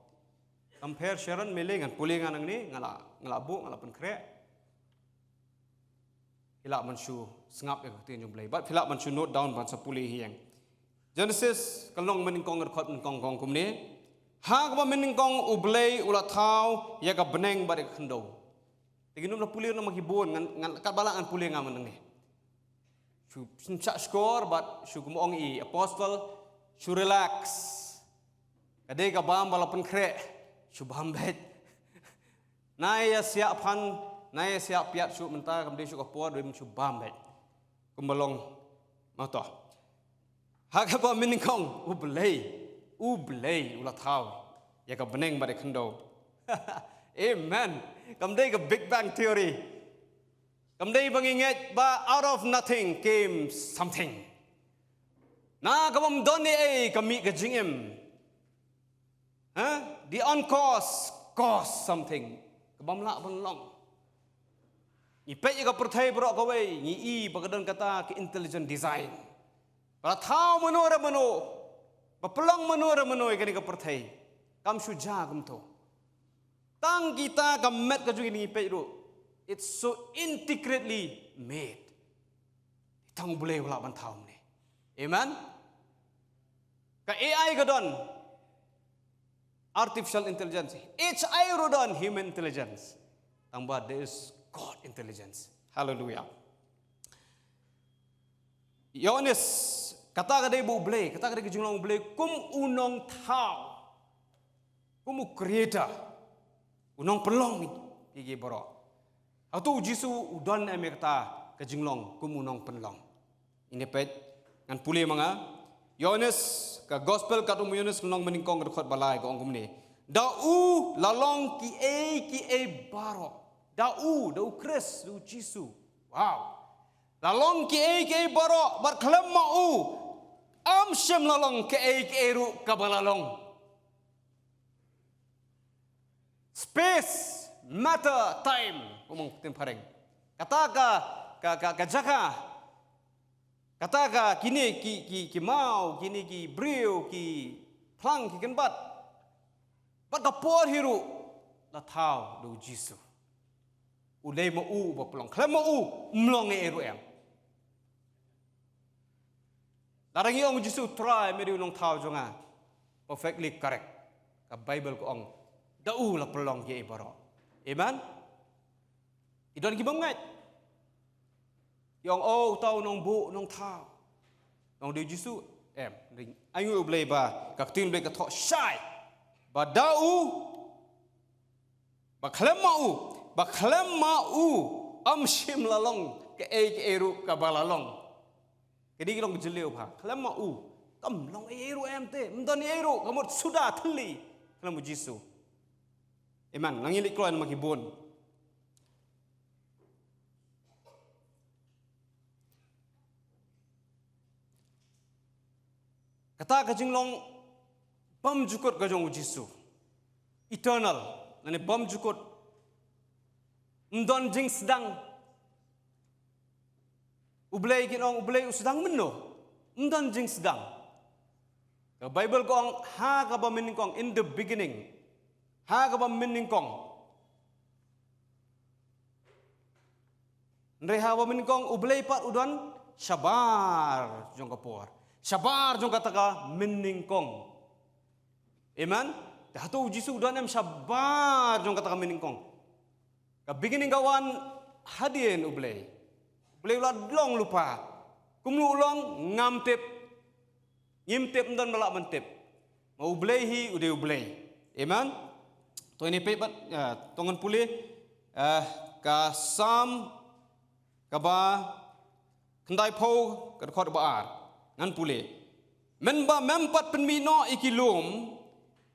Kam pher Sharon, Mele, ngan pule nga nangne, nga la, nga la buh, nga la pynkhreh. Phi lah ban shu sngap ïa ka ktien jong U Blei bad phi lah ban shu note down ban sa pule hi ïeng. Genesis ka lynnong ba nyngkong, ka dkhot nyngkong ka ong kumne: Ha kaba mynnyngkong U Blei u la thaw ïa ka bneng bad ïa ka khyndew. Te ngin ym la pule na ma ki bun, ngan, ngan katba lah ngan pule nga mynne. Shu shah shkor bad shu, kumba ong i apostle, shu relax. Ka dei ka bam ba la pynkhreh, shu bam beit. Nai ïa siah phan, nai ïa siah piat shuh mynta, kam dei shuh ka por, dei ban shu bam beit. Kumba long ma to. Ha kaba mynnyngkong U Blei, U Blei u la thaw ïa ka bneng bad ïa ka khyndew. Amen. Kam dei ka Big Bang Theory. Kam dei ba ngi ngeit ba out of nothing came something. Na ka bym don ei ei ka mih ka jingim. Ha? The uncause caused something. Ka bym lah ban long. Ngi peit ïa ka pyrthei baroh kawei, ngi i ba ka don kata ka intelligent design. Ba la thaw mano re mano, ba pynlong mano re mano ïa kane ka pyrthei. Kam shu jia kumto. Tang kita ka met ka jong ngi, ngi peit ruh, it's so intricately made. Tang U Blei u lah ban thaw kumne. Amen. Ka A I ka don. artificial intelligence. H I ruh don human intelligence. Tangba there is God intelligence. Hallelujah. Ïoannis, kata ka dei ba U Blei, kata ka dei ka jinglong U Blei kum u nongthaw, kum u creator, u nongpynlong ïa ki baroh. Hato U Jisu u don em ïa kata ka jinglong kum u nongpynlong? Ine peit, ngan pule ma nga. Ïoannis, ka gospel katkum u Ïoannis lynnong banyngkong ka dkhot ba lai ka ong kumne. Da u la long kiei kiei baroh. Da u, da U Khrist, da U Jisu. Wow. La long kiei kiei baroh, bad khlem ma u, ym shym la long kiei kiei ruh kaba la long. Space, matter, time, kumno ktien phareng. Kata ka, ka, ka, ka jaka, kata ka kine ki, ki, ki maw, kine ki briew, ki phlang, ki kynbat. Bad ka por hi ruh la thaw da U Jisu. U dei ma u uba pynlong. Khlem ma u, ym long ei ei ruh em. Lada ngi ong U Jisu Trai, me dei u nongthaw jong nga. Perfectly correct. Ka Bible ka ong, da u la pynlong kiei baroh. Amen? I don ki bym ngeit. I ong, oh, uta u nongbuh, nongthaw. Ong dei U Jisu, em, dei, ainguh U Blei ba ka ktien U Blei ka thoh shai. Ba da u, ba khlem ma u, ba khlem ma u, ym shym la long kaei kaei ruh kaba la long. Kane ka long ka jylliew ba khlem ma u, kam long ei ei ruh em te, ym don ei ei ruh, ka mut suda thylli khlem U Jisu. Amen. Ngi leit kloi namar ki bun. Kata ka jinglong bymjukut ka jong U Jisu. Eternal, lane bymjukut. Ym don jingsdang. U Blei, kin ong U Blei u sdang mynno? Ym don jingsdang. Ka Bible ka ong ha kaba mynnyngkong, in the beginning. Ha kaba mynnyngkong. Hynrei ha kaba mynnyngkong U Blei pat u don shabar jong ka por. Shabar jong kata ka mynnyngkong. Amen. Te hato U Jisu u don em shabar jong kata ka mynnyngkong? Ka beginning ka wan hadien U Blei. U Blei u la long lypa. Kumno u long ngam tip. Ngim tip, ym don ba lah ban tip. Ma U Blei hi u dei U Blei. Amen. To ngin peit bad, eh, to ngan pule, eh, ka Salm kaba khyndaiphew ka dkhot ba ar. Ngan pule. Mynba mem pat pynmih noh ïa ki lum,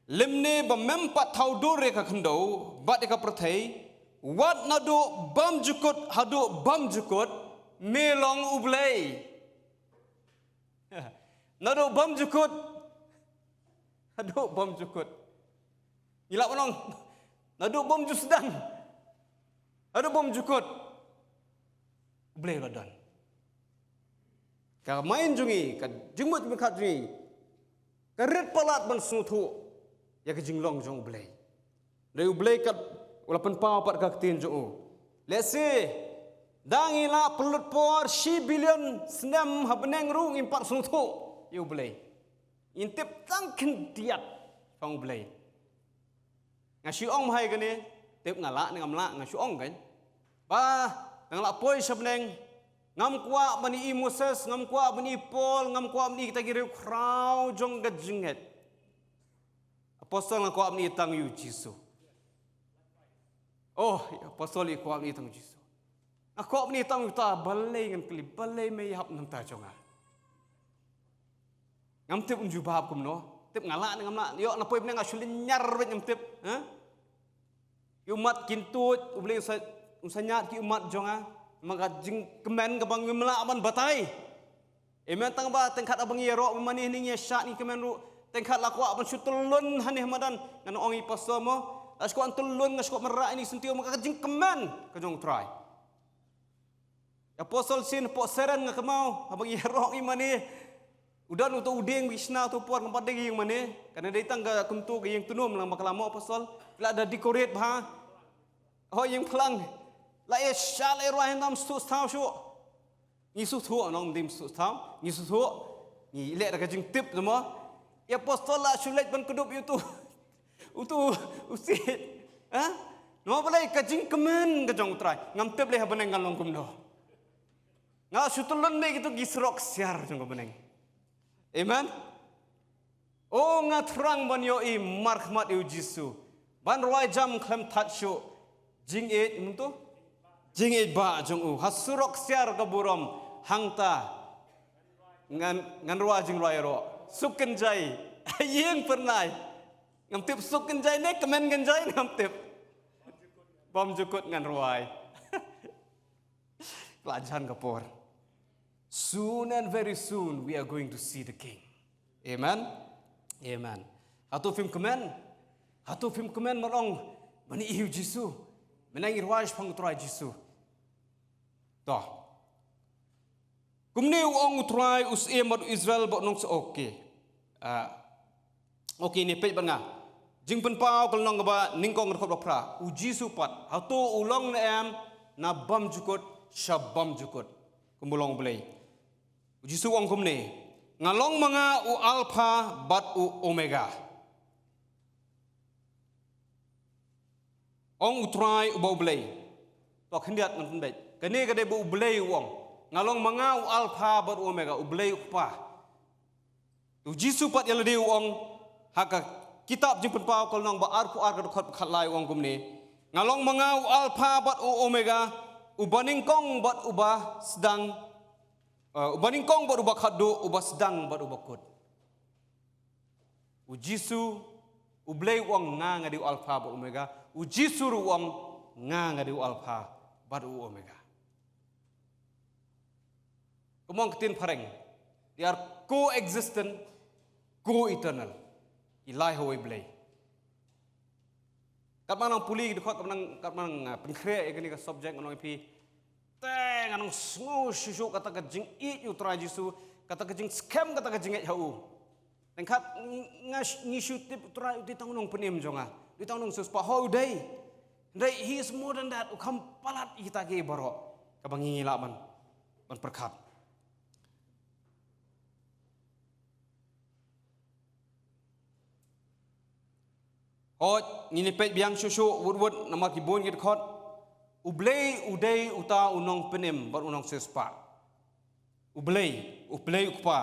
lymne ba mem pat thaw dur ïa ka khyndew bad ïa ka pyrthei, wat naduh bymjukut haduh bymjukut, me long U Blei. Naduh bymjukut haduh bymjukut. Ngi lah ban ong, naduh bymjukut sdang haduh bymjukut, U Blei u la don. Ka main jong ngi, ka jingmut jingpyrkhat jong ngi, ka rit palat ban sngewthuh ïa ka jinglong jong U Blei. Hynrei U Blei kat u la pynpaw pat ka ktien jong u. Lehse da ngi la pynlut por shi billion snem ha bneng ruh ngim pat sngewthuh ïa U Blei. Ngin tip tang khyndiat shaphang U Blei. Nga shu ong bha ïa kane, tip nga lah ne ngam lah, nga shu ong kan. Ba nga la poi sha bneng, ngam kwah ban ïohi Moses, ngam kwah ban ïohi Paul, ngam kwah ban ïohi kita ki riewkhraw jong ka jingngeit. Apostol, nga kwah ban ïohi tang ïa U Jisu. Oh, apostol, nga kwah ban ïohi tang U Jisu. Nga kwah ban ïohi tang uta, balei ngan kylli, balei me ïahap na ka bynta jong nga? Ngam tip un jubab kumno. Tip nga lah ne ngam lah. Ïoh na poi bneng nga shu lynñiar beit, ngam tip, ha? Ki ummat kin tuid, U Blei un sa, un sa ñiad ki ummat jong nga. Namar ka jingkmen kaba ngim lah ban batai. Amen. Tang ba teng kat haba ngi ïaroh mane hangne, ngi ïa shad, ngi kmen ruh, teng kat la kwah ban shu tyllun hangne ha madan. Ngan ong ïa i pastor mo, la shu kwah tyllun, nga shu kwah ban rah ïa ine i syntiew, namar ka jingkmen ka jong U Trai. Apostol sien hapoh Seren nga kynmaw, haba ngi ïaroh ngi mane. U don uto u dieng ba ki shna uto por, ngam pat dei ka ïing mane. Ka dei tang ka kumto ka ïing tnum lang ba ka la mo, apostol. La da decorate bha. Oh, ïing phlang. La ïa shah, la ïa rwai, ngam sngewthuh shuh. Ngi sngewthuh, nong, ym dei sngewthuh, ngi sngewthuh. Ngi leh da ka jingtip, mo. I apostol la shu leit ban kdup ïa uto Utu, u siej. Ha? Namar balei ka jingkmen ka jong u Trai. Ngam tip lei ha bneng kan long kumno. Nga shu tylli ne kito ki surok ksiar jong ka bneng. Amen. O nga thrang ban ïohi markhmat ïa u Jisu. Ban rwai jam khlem that shuh. Jingïeit mynta. Jingïeit ba jong u. Ha surok ksiar ka burom. Hangta. Ngan, ngan rwai jingrwai ro. Suk kynjai. Ïing pyrnai. Ngam tip suk kynjai ne kmen kynjai ngam tip. Bam jukut ngan rwai. Pelajan ka por. Soon and very soon we are going to see the King. Amen. Amen. Hato phim kmen. Hato phim kmen marong. Bani iu Jisu. Menang i rwai shpang u Trai Jisu. To. Kumne u ong u Trai u Syiem bad u Israel bad nong se oke. Ah. Oke ne peit bad nga. Jingpynpaw ka lynnong kaba nyngkong dkhot ba phra. U Jisu pat. Hato u long ne em na bam jukut sha bam jukut. Kumba long Blei. U Jisu u ong kumne. Nga long ma nga u Alpha bad u Omega. Ong u Trai uba u Blei. To khyndiat ngan pynbeit. Kane ka dei ba u Blei u ong. Nga long ma nga u Alpha bad u Omega, u Blei u Kpa. U Jisu pat ïa lade u ong ha ka kitab Jingpynpaw ka lynnong ba arphew ar ka dkhot ba khatlai u ong kumne. Nga long ma nga u Alpha bad u Omega, uba nyngkong bad uba sdang, eh, uba nyngkong bad uba khatduh, uba sdang bad uba kut. U Jisu, u Blei u ong nga nga dei u Alpha bad u Omega. U Jisu ruh u ong nga nga dei u Alpha bad u Omega. Kumba ong ka ktien phareng. They are co-existent, co-eternal. Ki lai hawei Blei. Katba nang pule ki dkhot, katba nang, katba nang, ah, pynkhreh ïa kane ka subject ngan ong ïa phi. Te ngan ong sngew shuh shuh kata ka jingïeit u Trai Jisu, kata ka jingskhem, kata ka jingngeit ha u. Tang kat ngi, nga sh-, ngi shu tip u Trai u dei tang u nongpynim jong nga. U dei tang u nongsiewspah, hooid u dei. Hynrei he is more than that, u kham palat ïa kita kiei baroh. Kaba ngi lah ban, ban pyrkhat. Hooid, ngin ïa peit biang shuh shuh, wut wut, namar ki bun ki dkhot. U Blei, u dei, uta, u nongpynim, bad u nongsiewspah. U Blei, u Blei u Kpa.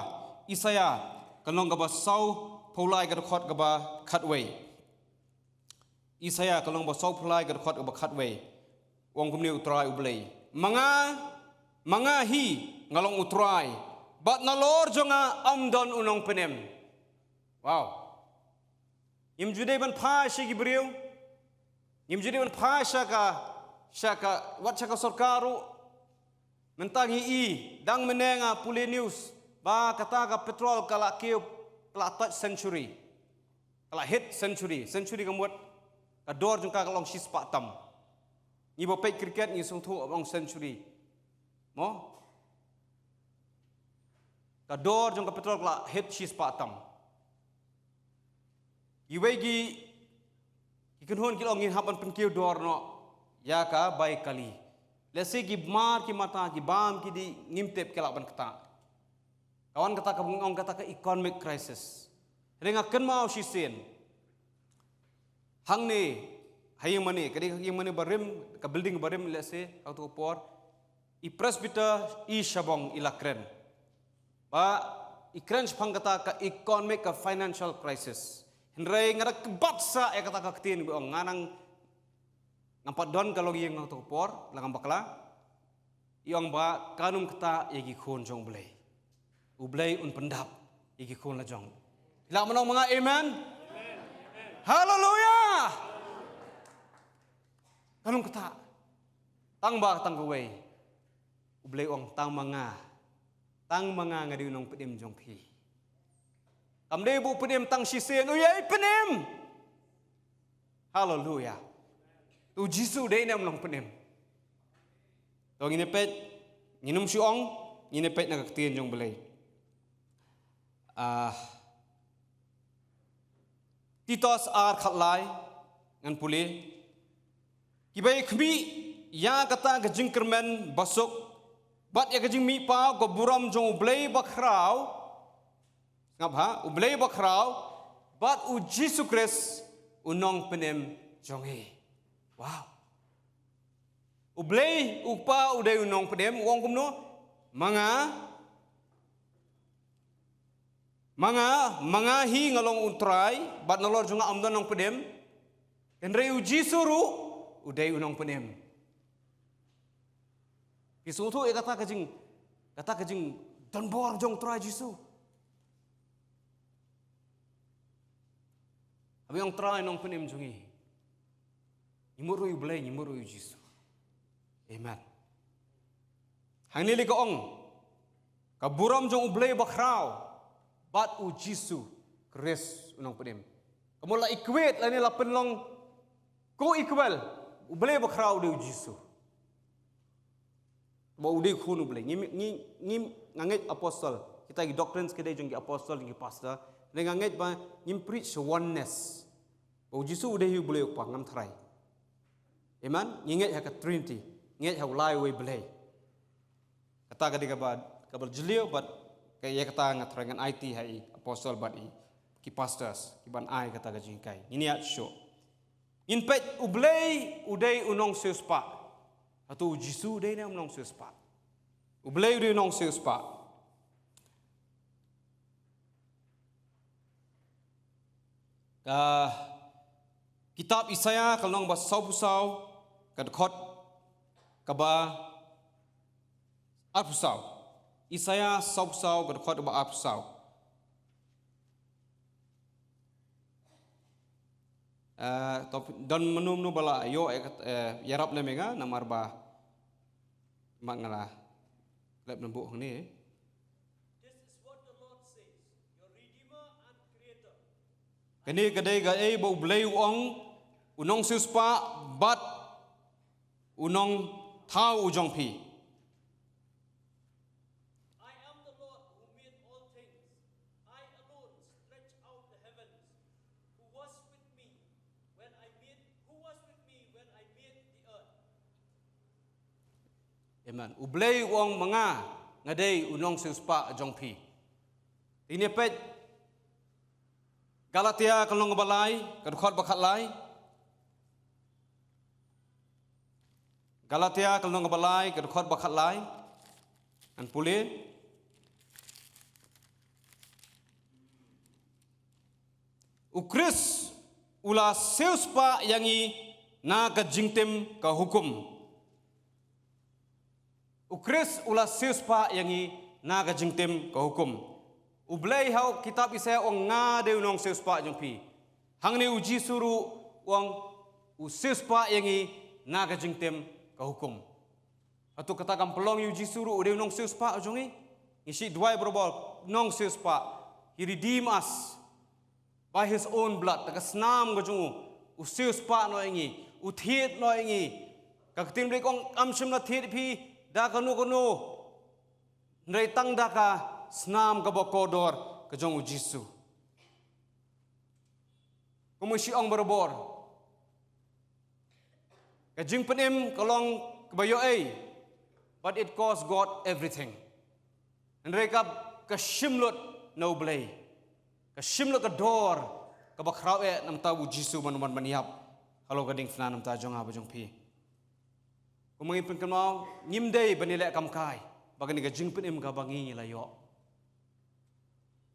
Isaïah, ka lynnong kaba sawphew lai ka dkhot kaba khatwei. Isaïah, ka lynnong ba sawphew lai ka dkhot kaba khatwei. U ong kumne u Trai u Blei. Ma nga, ma nga hi, nga long u Trai. Bad nalor jong nga ym don u nongpynim. Wow. Ngim ju dei ban phai sha ki briew. Ngim ju dei ban phai sha ka, sha ka, wat sha ka sorkar ruh. Mynta ngi i, dang mynne nga pule news. Ba kata ka petrol ka la kiew, ka la touch century. Ka la hit century, century ka mut. Ka dor jong ka ka long shispah tam. Ngi ba peit cricket ngi sngewthuh ba long century. Mo? Ka dor jong ka petrol ka la hit shispah tam. Kiwei ki, ki kynhun ki la ong ngin hap ban pynkiew dor noh ïa ka bai kali. Lehse ki mar ki mata ki bam ki dih ngim tip ki lah ban ktah. Ka wan kata kaba ngi ong kata ka economic crisis. Hynrei nga kynmaw shisien. Hangne, ha ïing mane, ka dei ka ïing mane barim, ka building barim lehse, ha kato ka por. I Presbyter, i Shabong, i la kren. Ba, i kren shaphang kata ka economic ka financial crisis. Hynrei nga da kbat sa ïa kata ka ktien ba ong nga nang ngam pat don ka longïing ha kato ka por, la ngam bakla. I ong ba kan ym ktah ïa ki khun jong U Blei. U Blei un pyndap ïa ki khun la jong. Lah mano ma nga amen. Haleluya. Kan ym ktah. Tang ba tang kawei. U Blei ong tang ma nga. Tang ma nga nga dei u nongpynim jong phi. Kam dei ba u pynim tang shisien, u ïai pynim. Haleluya. To Jisu dei ne em nongpynim. To ngin ïa peit, ngin ym shu ong, ngin ïa peit na ka ktien jong U Blei. Ah, Titus ar khatlai, ngan pule. Kiba ïa khmih ïa kata ka jingkyrmen basuk bad ïa ka jingmihpaw ka burom jong U Blei bakhraw. Sngap ha, U Blei bakhraw bad U Jisu Khrist u nongpynim jong ngi. Wow. U Blei u Kpa u dei u nongpynim, u ong kumno? Ma nga, ma nga, ma nga hi nga long u Trai, bad nalor jong nga ym don nongpynim. Hynrei u Jisu ruh u dei u nongpynim. Phi sngewthuh ïa kata ka jing, kata ka jingdonbor jong u Trai Jisu. Haba ngi ong Trai, nongpynim jong ngi, ngi mut ruh ïa u Blei, ngi mut ruh ïa u Jisu. Amen. Hangne lei ka ong, ka burom jong u Blei bakhraw bad u Jisu Khrist u nongpynim. Ka mut la equate lane la pynlong co-equal, u Blei bakhraw u dei u Jisu. Ba u dei u Khun u Blei. Ngi, ngi, ngi, nga ngeit apostol. Kita ki doctrines ki dei jong ki apostol, jong ki pastor. Hynrei nga ngeit ba ngim preach oneness. Ba u Jisu u dei hi u Blei u Kpa, ngam tharai. Amen? Ngi ngeit ha ka Trinity. Ngi ngeit ha u Lai uwei Blei. Kata ka dei kaba, kaba jylliew bad ka, ïa kata nga tharai ngan aiti ha i apostol bad i ki pastors, ki ban ai kata ka jinghikai. Ngin ïa shuh. Ngin peit u Blei u dei u nongsiewspah. Hato u Jisu u dei ne em u nongsiewspah? U Blei u dei u nongsiewspah. Ka kitab Isaiah ka lynnong ba sawphew saw, ka dkhot kaba arphew saw. Isaiah sawphew saw, ka dkhot kaba arphew saw. Eh, to, don mynno mynno ba la ïoh, eh, kat-, eh, ïarap lem ïa nga, namar ba ma nga la lep na buh hangne. This is what the Lord says, your Redeemer and Creator. Kane ka dei kaei ba u Blei u ong, u nongsiewspah bad u nongthaw u jong phi. I am the Lord who made all things. I alone stretched out the heavens. Who was with me when I made, who was with me when I made the earth? Amen. U Blei u ong ma nga, nga dei u nongsiewspah jong phi. Te ngin ïa peit Galatia ka lynnong ba lai, ka dkhot ba khatlai. Galatia ka lynnong ba lai, ka dkhot ba khatlai. Ngan pule. U Khrist u la siewspah ïa ngi na ka jingtim ka hukum. U Khrist u la siewspah ïa ngi na ka jingtim ka hukum. U Blei ha u kitab Isaiah u ong nga dei u nongsiewspah jong phi. Hangne u Jisu ruh u ong u siewspah ïa ngi na ka jingtim ka hukum. Hato kata kam pynlong ïa u Jisu ruh u dei u nongsiewspah jong ngi? Ngi shu duwai barabor, nongsiewspah. He redeemed us by his own blood. Da ka snam ka jong u, u siewspah noh ïa ngi, u thied noh ïa ngi. Ka ktien Blei ka ong, kam shym la thied phi da kano kano, hynrei tang da ka snam kaba kordor ka jong u Jisu. Kumba ngi shu ong barabor, ka jingpynim ka long kaba ïoh ei, but it cost God everything. Hynrei ka, ka shim lut na u Blei, ka shim lut ka dor kaba khraw eh namar u Jisu ban wan ban ïap halor ka diengphna namar jong nga bad jong phi. Kumba ngi pynkynmaw, ngim dei ban ïaleh kam kai ba kane ka jingpynim kaba ngi la ïoh.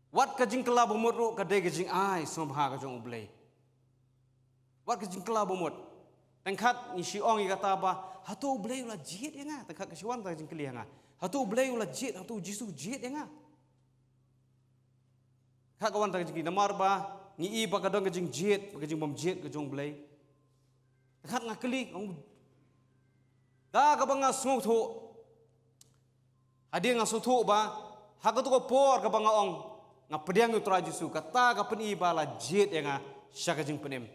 Wat ka jingkylla bamut ruh ka dei ka jingai sngewbha ka jong u Blei. Wat ka jingkylla bamut. Tang kat ngi shu ong ïa kata ba, hato u Blei u la jied ïa nga? Tang kat ka shu wan kata ka jingkylli ïa nga. Hato u Blei u la jied, hato u Jisu u jied ïa nga? Tang kat ka wan kata ka jingkylli, namar ba ngi i ba ka don ka jingjied, ba ka jingbymjied ka jong u Blei. Tang kat nga kylli, ong, da kaba nga sngewthuh. Hadien nga sngewthuh ba ha kato ka por kaba nga ong, nga pdiang ïa u Trai Jisu, kata ka pyni ba la jied ïa nga sha ka jingpynim.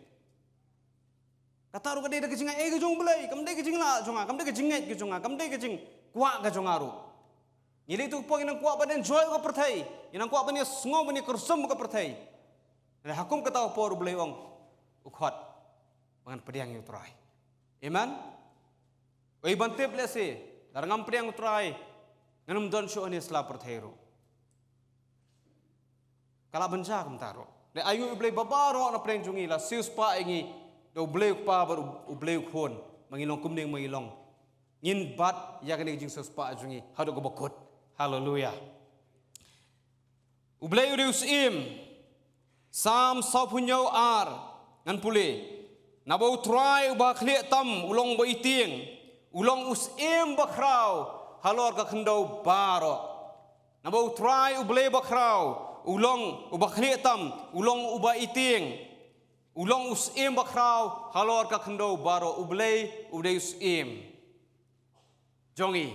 Kata ruh ka dei da ka jingai ka jong u Blei, kam dei ka jinglah jong nga, kam dei ka jingngeit ka jong nga, kam dei ka jingkwah ka jong nga ruh. Ngi leit tu ka por ngi nang kwah ban enjoy ka pyrthei, ngi nang kwah ban ïasngew ban ïakyrshem ka pyrthei. Hynrei ha kum kata ka por u Blei u ong, u khot ba ngan pdiang ïa u Trai. Amen. Oi ban tip lehse, lada ngam pdiang u Trai, ngan ym don shuh hangne sla pyrthei ruh. Ka lah ban jia kumta ruh. Ngi ainguh ïa u Blei baroh na pdeng jong ngi, la siewspah ïa ngi da u Blei u Kpa bad u Blei u Khun. Ma ngi long kumne, ma ngi long, ngin bat ïa kane ka jingsiewspah jong ngi haduh kaba kut. Haleluia. U Blei u dei u Syiem. Salm sawphew hynñiew ar, ngan pule. Naba u Trai uba khlieh tam u long uba itieng, u long u Syiem bakhraw halor ka khyndew baroh. Naba u Trai u Blei bakhraw u long uba khlieh tam, u long uba itieng, u long u Syiem bakhraw halor ka khyndew baroh. U Blei u dei u Syiem jong ngi.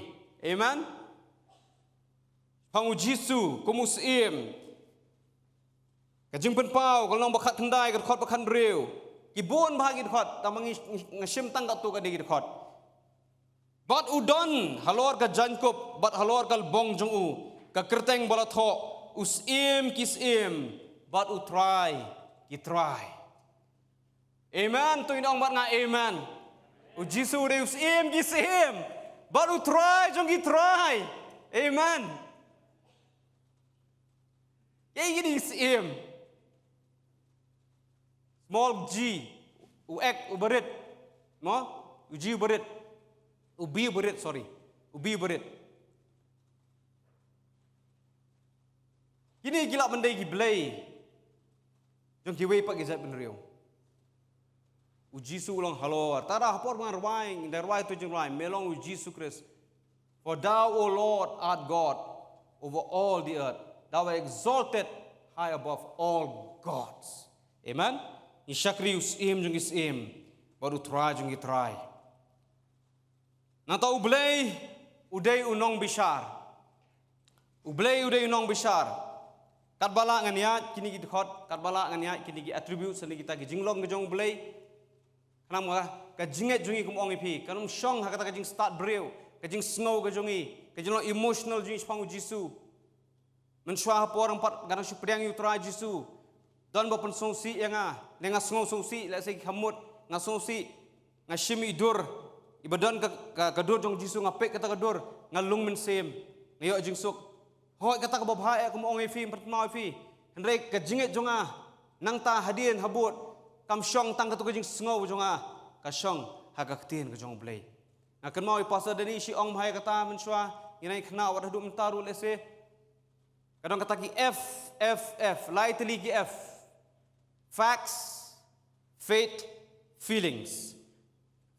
Amen. Shaphang u Jisu kum u Syiem, ka Jingpynpaw ka lynnong ba khatkhyndai, ka dkhot ba khathynriew. Ki bun bha ki dkhot, tang ba ngi, ngi, nga shim tang katto katne ki dkhot. Bad u don halor ka jaiñkup bad halor ka lbong jong u, ka kyrteng ba la thoh, u Syiem ki syiem bad u Trai ki trai. Amen. To ngin ong bad nga, amen. U Jisu u dei u Syiem ki syiem bad u Trai jong ki trai. Amen. Ïa kine ki syiem. Small g, u X uba rit. Mo? U G uba rit. U B uba rit, sorry. U B uba rit. Kine ki lah ban dei ki blei jong kiwei pat ki jaitbynriew. U Jisu u long halor. Te ha por ba ngan rwai, ngan rwai to jingrwai, me long u Jisu Khrist. For thou, O Lord, art God over all the earth. Thou art exalted high above all gods. Amen. Ngi shakri u Syiem jong ki syiem bad u Trai jong ki trai. Nangta u Blei u dei u nongbishar. U Blei u dei u nongbishar. Katba lah ngan ïaid kine ki dkhot, katba lah ngan ïaid kine ki attributes, kine kita ki jinglong ka jong u Blei. Khnang ba ka jingngeit jong ngi, kum ong ïa phi, kan ym shong ha kata ka jingstad briew, ka jingsngew ka jong ngi, ka jinglong emotional jong ngi shaphang u Jisu. Mynshuwa ha por ngan pat, nga dang shu pdiang ïa u Trai Jisu, don ba pynsngewsih ïa nga, lane nga sngew sngewsih, lehse ki kham mut, nga sngewsih, nga shim i dur iba don ka, ka, ka dur jong u Jisu, nga peit kata ka dur, nga lung mynsiem, nga ïoh jingsuk. Hooid, kata kaba bha eh, kum ong ïa phi, ym pat kynmaw ïa phi. Hynrei ka jingngeit jong nga nangta hadien habud kam shong tang katto ka jingsngew jong nga, ka shong ha ka ktien ka jong u Blei. Nga kynmaw i Pastor Dani shi ong bha ïa kata mynshuwa, ngi nang kynmaw wat haduh mynta ruh lehse. Ka don kata ki F, F, F, lai tylli ki F. Facts, faith, feelings.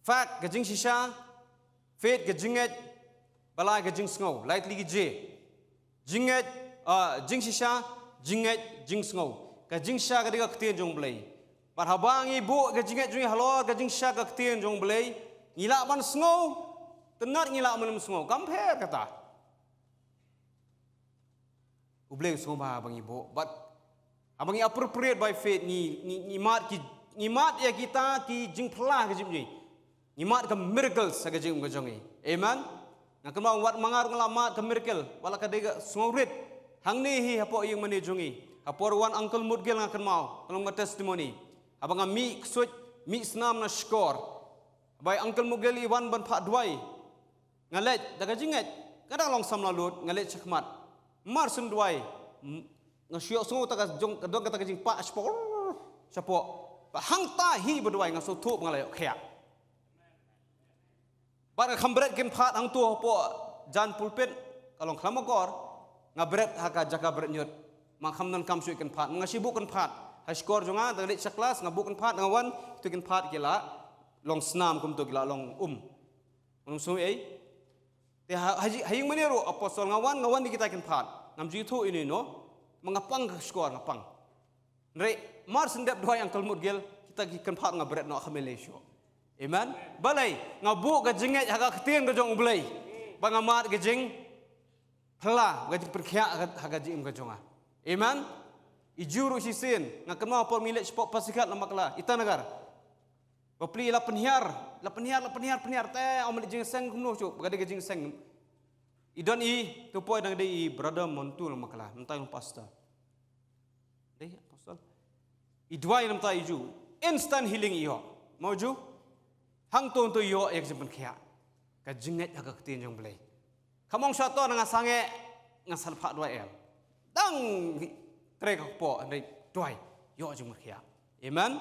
Fact, ka jingshisha, faith, ka jingngeit, ba lai, ka jingsngew, lai tylli ki J. Jingngeit, ah, jingshisha, jingngeit, jingsngew. Ka jingshisha ka dei ka ktien jong u Blei. Bad haba ngi buh ka jingngeit jong ngi halor ka jingshisha ka ktien jong u Blei, ngi lah ban sngew, te ngat ngi lah ban ym sngew, kam pher kata. U Blei u sngewbha ba ngi buh. Bad haba ngi appropriate by faith, ngi, ngi, ngi mad ki, ngi mad ïa kita ki jingphylla ka jingim jong ngi. Ngi mad ka miracles ha ka jingim ka jong ngi. Amen. Nga kynmaw wat ma nga ruh nga la mad ka miracle, wat la ka dei ka sngewrit. Hangne hi hapoh ïing mane jong ngi, ha por wan Uncle Mutgil, nga kynmaw ka long ka testimony. Haba nga mih ksuid, mih snam na shkor, haba i Uncle Mutgil i wan ban phah duwai, nga leit da ka jingngeit, nga dang long samla lut, nga leit shakhmat. Mar shen duwai, m-, nga shu ïohsngew ta ka jong, ka don kata ka jingpah shapoh, shapoh. Bad hangta hi ba duwai nga sngewthuh ba nga la ïoh khiah. Bad nga kham bret kynphad hangto hapoh jan pulpit, ka long khlam akor, nga bret ha ka jaka bret ñiut. Ma nga kham donkam shuh kynphad, ma nga shu buh kynphad. Ha shkor jong nga, da nga leit sha klas, nga buh kynphad, nga wan, kito kynphad ki la long snam, kumto ki la long um. Ngam sngew ei. Te ha, ha, ha ïing mane ruh, apostol, nga wan, nga wan da kita kynphad. Ngam ju ithuh ino ino. Ma nga pang ka shkor, nga pang. Hynrei mar shen dep duwai Uncle Mutgil, kita ki kynphad nga bret noh ha ka mele shuh. Amen. Balei? Nga buh ka jingngeit ha ka ktien ka jong u Blei. Ba nga mad ka jing phylla, ka jingpynkhiah ha ka, ha ka jingim ka jong nga. Amen. I Jiw ruh shisien, nga kynmaw por ngi leit shapoh Pasighat, Lambakla, Itanagar. Bapli, la pynhiar, la pynhiar, la pynhiar, pynhiar te, ym leit jingïaseng kumno shuh, ba ka dei ka jingïaseng. I don i, to poi dang dei i Brother Montu Lambakla, mynta i long pastor. Dei, apostle. I duwai namar ta i ju. Instant healing i ïoh. Mo ju? Hangto hangto i ïoh ïa ka jingpynkhiah. Ka jingngeit ha ka ktien jong u Blei. Kam ong sha to na nga sangeh, nga sa phah duwai em. Dang trei ka kpoh, hynrei duwai. Ïoh jingpynkhiah. Amen.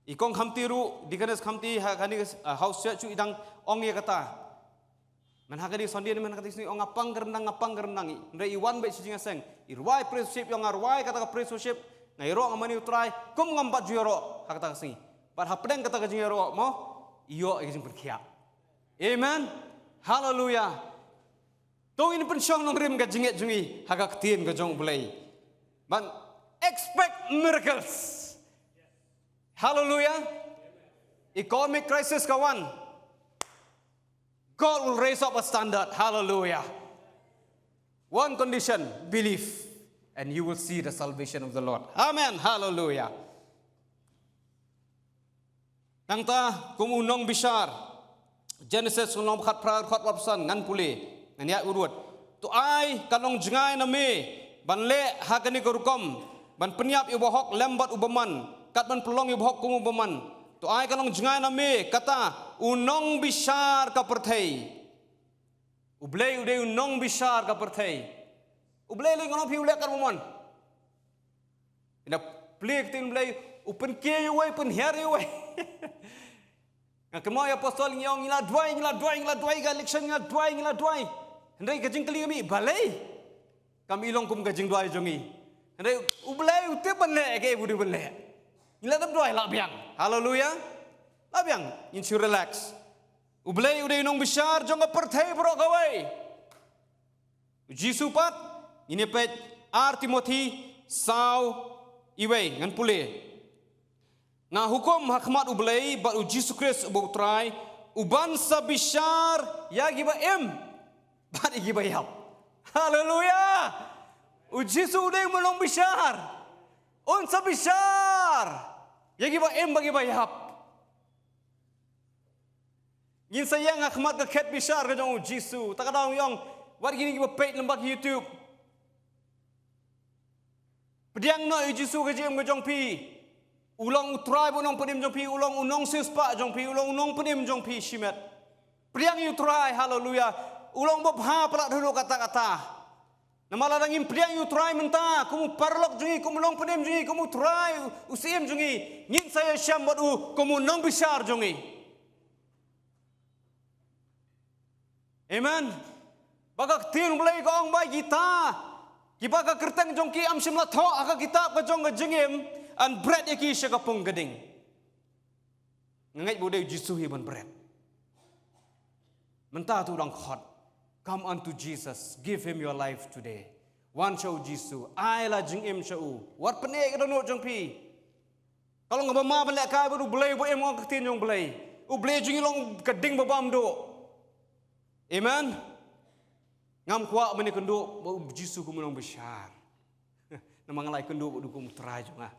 I kong Khamti ruh, Deaconess Khamti, ha kane ka, ah, house church i dang ong ïa kata. Man ha kane Sunday, man ha kane sngi ong nga pang ka ryndang, nga pang ka ryndang. Hynrei i wan beit sha jingïaseng. I rwai praise worship, ïa nga rwai kata ka praise worship. Nga ïaroh nga mane U Trai, kum ngam pat ju ïaroh ha kata ka sngi. Bad hapdeng kata ka jingïaroh mo, i ïoh ïa ka jingpynkhiah. Amen. Hallelujah. To ngin pynshong nongrim ka jingngeit jong ngi ha ka ktien ka jong U Blei. Ban expect miracles. Hallelujah. Economic crisis ka wan. God will raise up a standard. Hallelujah. One condition, believe, and you will see the salvation of the Lord. Amen. Hallelujah. Nangta, kum u nongbishar. Genesis, u nongbishar, phra, khat, wapsan, ngan pule, ngan ïa urut. To ai ka long jngai na me ban leh ha kane ka rukom, ban pynïap ïa u bahok lem bad u bymman, kat ban pynlong ïa u bahok kum u bymman. To ai ka long jngai na me, kata u nongbishar ka pyrthei. U Blei u dei u nongbishar ka pyrthei. U Blei lei ngan ong phi u leh kat u bymman. Ina plie ktien Blei, u pynke ïa uwei, pynhiar ïa uwei. Nga kynmaw ïa apostol ngi ong ngi la duwai, ngi la duwai, ngi la duwai, ka election ngi la duwai, ngi la duwai. Hynrei ka jingkylli kami balei kam i long kum ka jingduwai jong ngi. Hynrei U Blei u tip ban leh, ka u dei ban leh. Ngi la dep duwai la biang. Haleluya. La biang, ngin shu relax. U Blei u dei u nongbishar jong ka pyrthei baroh kawei. U Jisu pat, ngin ïa peit ar Timothi saw iwei, ngan pule. Nga hukum ha khmat U Blei bad U Jisu Khrist uba U Trai, uban sa bishar ïa kiba im bad ïa kiba ïap. Haleluya! U Jisu u dei u nongbishar. Un sa bishar ïa kiba im bad kiba ïap. Ngin sa ïeng ha khmat ka khet bishar ka jong U Jisu. Ta ka daw ngi ong, wat kine kiba peit lyngba ka YouTube. Pdiang noh ïa U Jisu ka jingim ka jong phi. U long U Trai bad U Nongpynim jong phi, u long U Nongsiewspah jong phi, u long U Nongpynim jong phi shimet. Pdiang ïa U Trai, haleluya. U long babha palat haduh katta katta. Namar lada ngim pdiang ïa U Trai mynta kum U Paralok jong ngi, kum U Nongpynim jong ngi, kum U Trai, U Syiem jong ngi, ngin sa ïashem bad U kum U Nongbishar jong ngi. Amen. Ba ka ktien U Blei ka ong ba kita kiba ka kyrteng jong ki ym shym la thoh ha ka kitab ka jong ka jingim, yn bret ïa ki sha ka pung ka ding. Nga ngeit ba u dei U Jisu hi ban bret. Mynta tu dang khot. Come unto Jesus. Give him your life today. Wan sha U Jisu. Ai la jingim sha u. Wat pyneh ka dohnud jong phi. Ka long kaba ma ban lehkai bad U Blei uba im, ong ka ktien jong U Blei. U Blei jong ngi long ka ding ba bam duh. Amen. Ngam kwah ban ïakynduh bad U Jisu kum u nongbishar. Namar nga la ïakynduh bad u kum U Trai jong nga.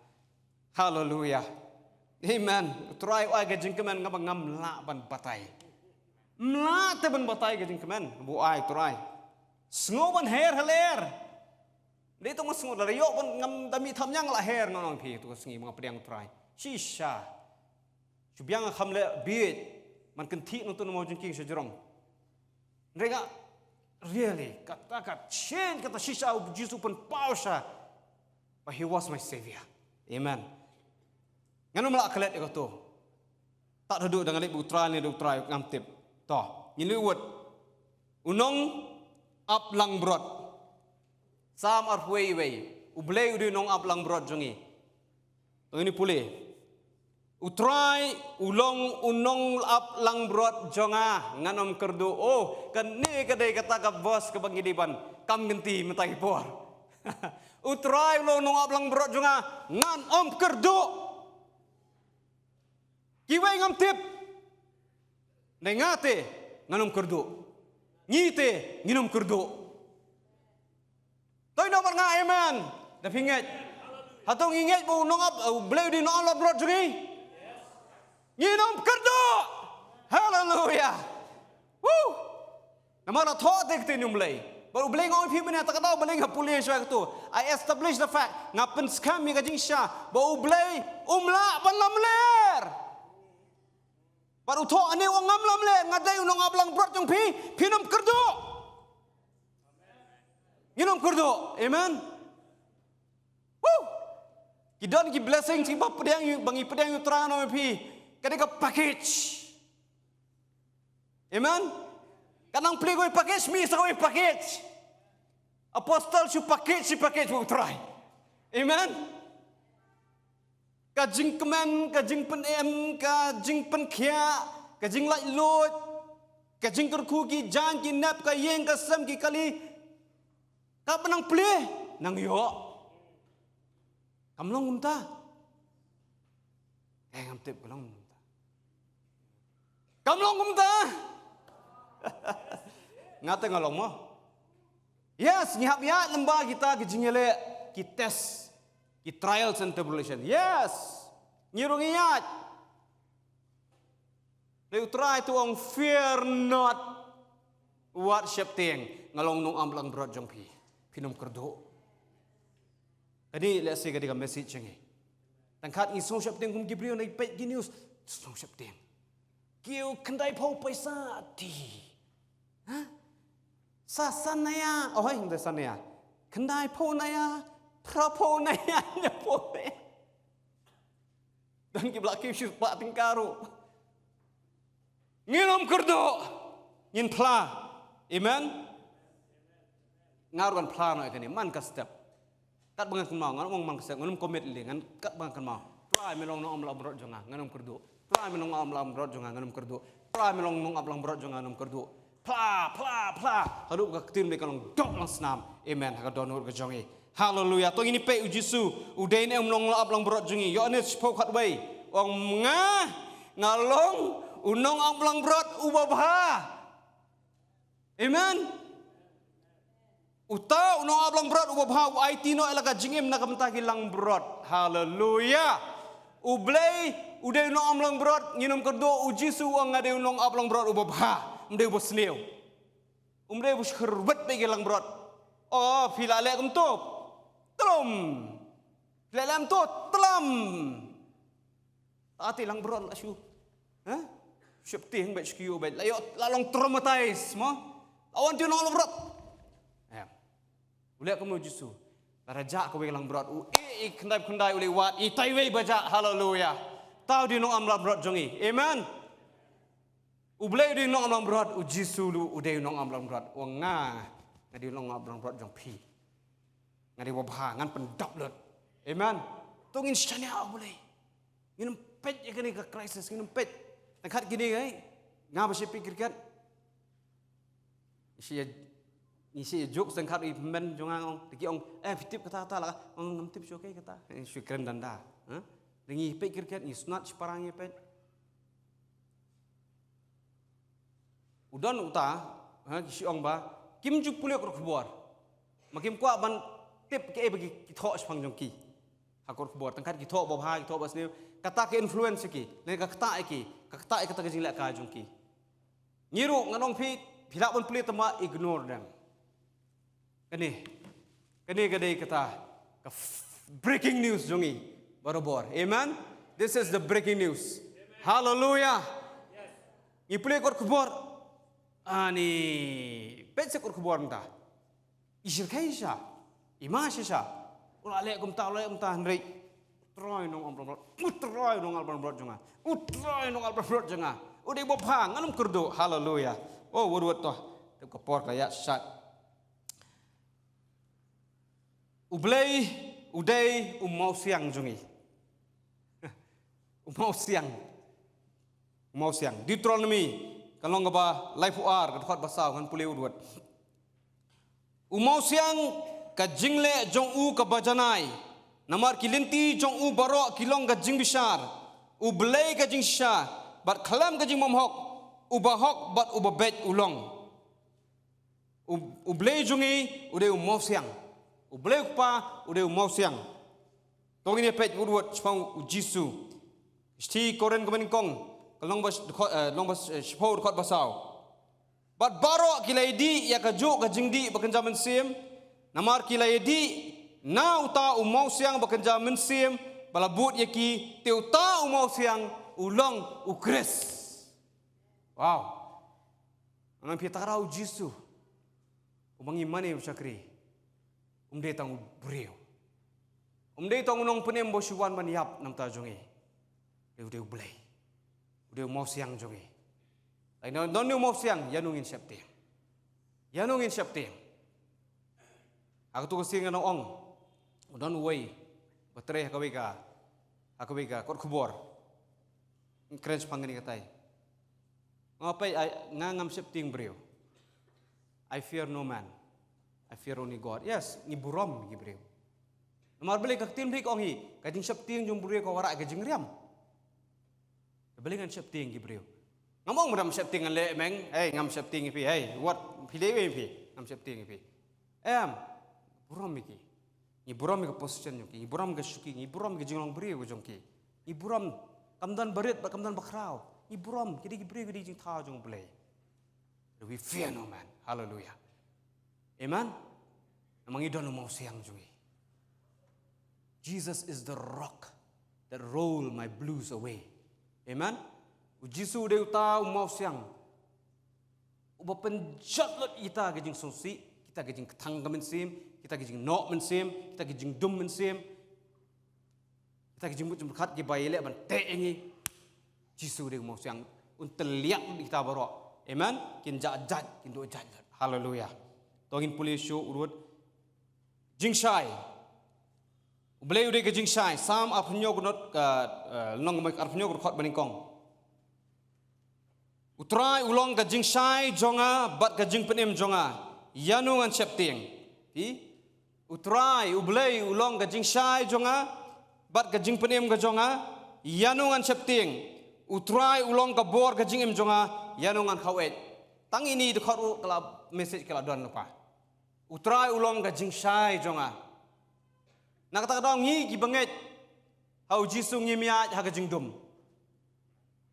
Haleluya. Amen. U Trai u ai ka jingkmen kaba ngam lah ban batai. Ym lah te ban batai ka jingkmen ba u ai U Trai. Sngew ban her ha lyer. Dei tang ma sngew, lada ïoh ban ngam da mih thapniang la her, nga ong phi, tu ka sngi ba nga pdiang U Trai. Shisha. Shu biang nga kham leh bieit. Man kynthih nangtu na maw jingkieng sha jrong. Hynrei nga, really, kata ka change, kata shisha U Jisu pynpaw sha. But he was my savior. Amen. Ngan ym lah klet ïa kato. Tad haduh da nga leit bad U Trai ne da U Trai ngam tip. To, ngin leit wad. U nongap langbrot. Salm arphew wei. U Blei u dei u nongap langbrot jong ngi. To ngin pule. U Trai u long u nongap langbrot jong nga, ngan ym kyrduh. Oh, kane ka dei kata ka verse kaba ngi dei ban kam kynti mynta ki por. U Trai u long u nongap langbrot jong nga, ngan ym kyrduh. Kiwei ngam tip. Dei nga te ngan ym kyrduh. Ngi te ngin ym kyrduh. Toi noh bad nga, amen. Da phi ngeit. Hato ngi ngeit ba u nongap, U Blei u dei u nongap langbrot jong ngi? Ngin ym kyrduh. Haleluya. Woo. Namar la thoh te ka ktien U Blei. Bad U Blei nga ong phi mynne, ta ka daw balei nga pule shuwa kato. I establish the fact. Nga pynskhem ïa ka jingshisha ba U Blei um lah ban lamler. Bad u thoh, ane u ong ngam lamler, nga dei u nongap langbrot jong phi, phin ym kyrduh. Ngin ym kyrduh. Amen. Woo! Ki don ki blessing kiba pdiang ïa, ba ngi pdiang ïa u Trai, nga ong ïa phi, ka dei ka package. Amen. Ka nang plie kawei package, mih sa kawei package. Apostle shu package, shu package u Trai. Amen. Ka jingkmen, ka jingpynim, ka jingpynkhiah, ka jinglaitluid, ka jingkyrkhu, ki jaiñ, ki nep, ka ïing, ka sem, ki kali. Kaba nang plie, nang ïoh. Kam long kumta. Eh, ngam tip ka long kumta. Kam long kumta. Nga te nga long mo. Yes, ngi hap ïaid lyngba kita ki jingïaleh, ki test, ki trials and tribulation. Yes. Ngi ruh ngi ïaid. Dei u Trai u ong, "Fear not." Wat sheptieng, nga long nongap langbrot jong phi. Phin ym kyrduh. Kane lehse ka dei ka message jong ngi. Tang kat ngi sngew sheptieng kum ki briew, ngi peit ki news, sngew sheptieng. Kiew khyndai phew paisa ti. Ha? Sa san naya, oh, hynda san naya. Khyndai phew naya, phra phew naya, hynñiew phew naya. Don ki ba la kiew shispah tyngka ruh. Ngin ym kyrduh. Ngin phla. Amen. Nga ruh ngan phla noh ïa kane man ka step. Katba ngan kynmaw, ngan ym ong man ka step, ngan ym commit lei, ngan, katba ngan kynmaw. Trai me long nongap langbrot jong nga, ngan ym kyrduh. Trai me long nongap langbrot jong nga, ngan ym kyrduh. Trai me long nongap langbrot jong nga, ngan ym kyrduh. Phla, phla, phla. Haduh ba ka ktien Blei ka long dok lang snam. Amen. Ha ka dohnud ka jong ngi. Haleluya. To ngin ïa peit u Jisu u dei ne em u nongap langbrot jong ngi. Ïoannis shiphew khatwei. U ong, "Nga, nga long u nongap langbrot uba bha." Amen. Uta u nongap langbrot uba bha u aiti noh ïa la ka jingim na ka bynta ki langbrot. Haleluya. U Blei u dei u nongap langbrot, ngin ym kyrduh, u Jisu u ong, "Nga dei u nongap langbrot uba bha." Um dei uba sniew. Um dei uba shu kyrwit bad ki langbrot. Oh, phi la leh kumto, tlum. Phi la leh kumto, tlum. Ati langbrot la shu. Ha? Sheptieng bad shu kiew bad la ïoh, la long traumatized mo. La wan ti u nongap langbrot. Em. U leh kumno u Jisu? Lada jah kawei ka langbrot, u ïeh ïa ki khyndai khyndai, u leh wad ïa itai iwei ba jah. Haleluya. Uta u dei u nongap langbrot jong ngi. Amen. U Blei u dei u nongap langbrot, u Jisu ruh u dei u nongap langbrot. U ong, "Nga, nga dei u nongap langbrot jong phi. Nga dei uba bha, ngan pyndap lut." Amen. To ngin shaniah ha u Blei. Ngin ym peit ïa kane ka crisis, ngin ym peit. Tang kat kine, eh, nga ba shu peit cricket. Ngi shu ïa, ngi shu ïa joke tang kat, i pynban jong nga ong, te ki ong, "Eh, phi tip kata, kata la ka?" Ong, "Ngam tip shuh, kaei kata?" Eh, shu kren danda. Ha? Te ngi peit cricket, ngi sngewtynnat shipara ngi peit. U don uta, ha, ki shu ong ba kim ju pule kot khubor. Ma kim kwah ban tip kaei ba ki, ki thoh shaphang jong ki. Ha kot khubor, tang kat ki thoh ba bha, ki thoh ba sniew, kata ka influence ïa ki, lane ka ktah ïa ki, ka ktah ïa kata ka jinglehkai jong ki. Ngi ruh ngan ong phi, phi lah ban pule tang ba ignore them. Kane, kane ka dei kata ka f-, breaking news jong ngi barabor. Amen. This is the breaking news. Hallelujah. Ngi pule kot khubor. Ani, peit sha kot khubor mynta. I shyrkhei shisha. I ma shisha. U la leh kumta, u la leh kumta, hynrei u Trai u nongap langbrot. U Trai u nongap langbrot jong nga. U Trai u nongap langbrot jong nga. U dei uba bha, ngan ym kyrduh. Hallelujah. Oh, wut wut to. Tip ka por ka la ïaid shat. U Blei u dei u mawsiang jong ngi. U mawsiang. U mawsiang. Deuteronomy, ka lynnong kaba laiphew ar, ka dkhot ba saw, ngan pule wut wut. U mawsiang, ka jingleh jong u kaba janai. Namar ki lynti jong u baroh ki long ka jingbishar. U Blei ka jingshisha, bad khlem ka jingbymhok, uba hok bad uba beit u long. U, U Blei jong ngi u dei u mawsiang. U Blei u Kpa u dei u mawsiang. To ngin ïa peit wut wut shaphang u Jisu. Shithi Korinth kaba nyngkong, ka lynnong ba sh-, dkhot, eh, lynnong ba sh-, eh, shiphew, dkhot ba saw. Bad baroh ki la ïadih ïa kajuh ka jingdih ba kynja mynsiem. Namar ki la ïadih na uta u mawsiang ba kynja mynsiem, ba la bud ïa ki, te uta u mawsiang u long u Khrist. Wow. Ngan ong phi, tang u Jisu uba ngi mane u shakri, um dei tang u briew. Um dei tang u nongpynim ba shu wan ban ïap na ka bynta jong ngi. Dei u, dei U Blei. U dei u mawsiang jong ngi. Lada don, don u mawsiang, ïano ngin sheptieng? Ïano ngin sheptieng? Ha katto ka sien nga ong, u don uwei ba trei ha kawei ka, ha kawei ka kot khubor. Nga kren shaphang kane katai. Nga ong, peit, ai, nga ngam sheptieng briew. I fear no man. I fear only God. Yes, ngi burom ïa ki briew. Namar balei ka ktien Blei ka ong hi, ka jingsheptieng jong u briew ka wanrah ïa ka jingriam. Balei ngan sheptieng ïa ki briew? Ngam ong ba ngam sheptieng, ngan leh meng, hei, ngam sheptieng ïa phi, hei, wat, phi dei uei phi, ngam sheptieng ïa phi. Em, burom ïa ki. Ngi burom ïa ka position jong ki, ngi burom ïa ka shuki, ngi burom ïa ka jinglong briew jong ki. Ngi burom, kam don barit bad kam don bakhraw. Ngi burom, ki dei ki briew, ki dei jingthaw jong U Blei. We fear no man. Hallelujah. Amen. Namar ngi don u mawsiang jong ngi. Jesus is the rock that roll my blues away. Amen. U Jisu u dei uta u mawsiang uba pynjot lut ïa kita ki jingsngewsih, kita ki jingkthang ka mynsiem, kita ki jingnoh mynsiem, kita ki jingdum mynsiem, kita ki jingmut jingpyrkhat kiba ïaleh ban teh ïa ngi. Jisu u dei u mawsiang, un tylliat lut ïa kita baroh. Amen. Kin jah jait, kin duh jait lut. Haleluya. To ngin pule shuh u rud. Jingshai. U Blei u dei ka jingshai. Salm arphew hynñiew ka dkhot, eh, lynnong arphew hynñiew ka dkhot banyngkong. U Trai u long ka jingshai jong nga bad ka jingpynim jong nga, ïano ngan sheptieng? Phi? U Trai, U Blei u long ka jingshai jong nga bad ka jingpynim ka jong nga, ïano ngan sheptieng? U Trai u long ka bor ka jingim jong nga, ïano ngan khaweit? Tang ine i dkhot ruh ka la, message ka la don lypa. U Trai u long ka jingshai jong nga. Na kata ka daw ngi kiba ngeit ha u Jisu ngim ïaid ha ka jingdum.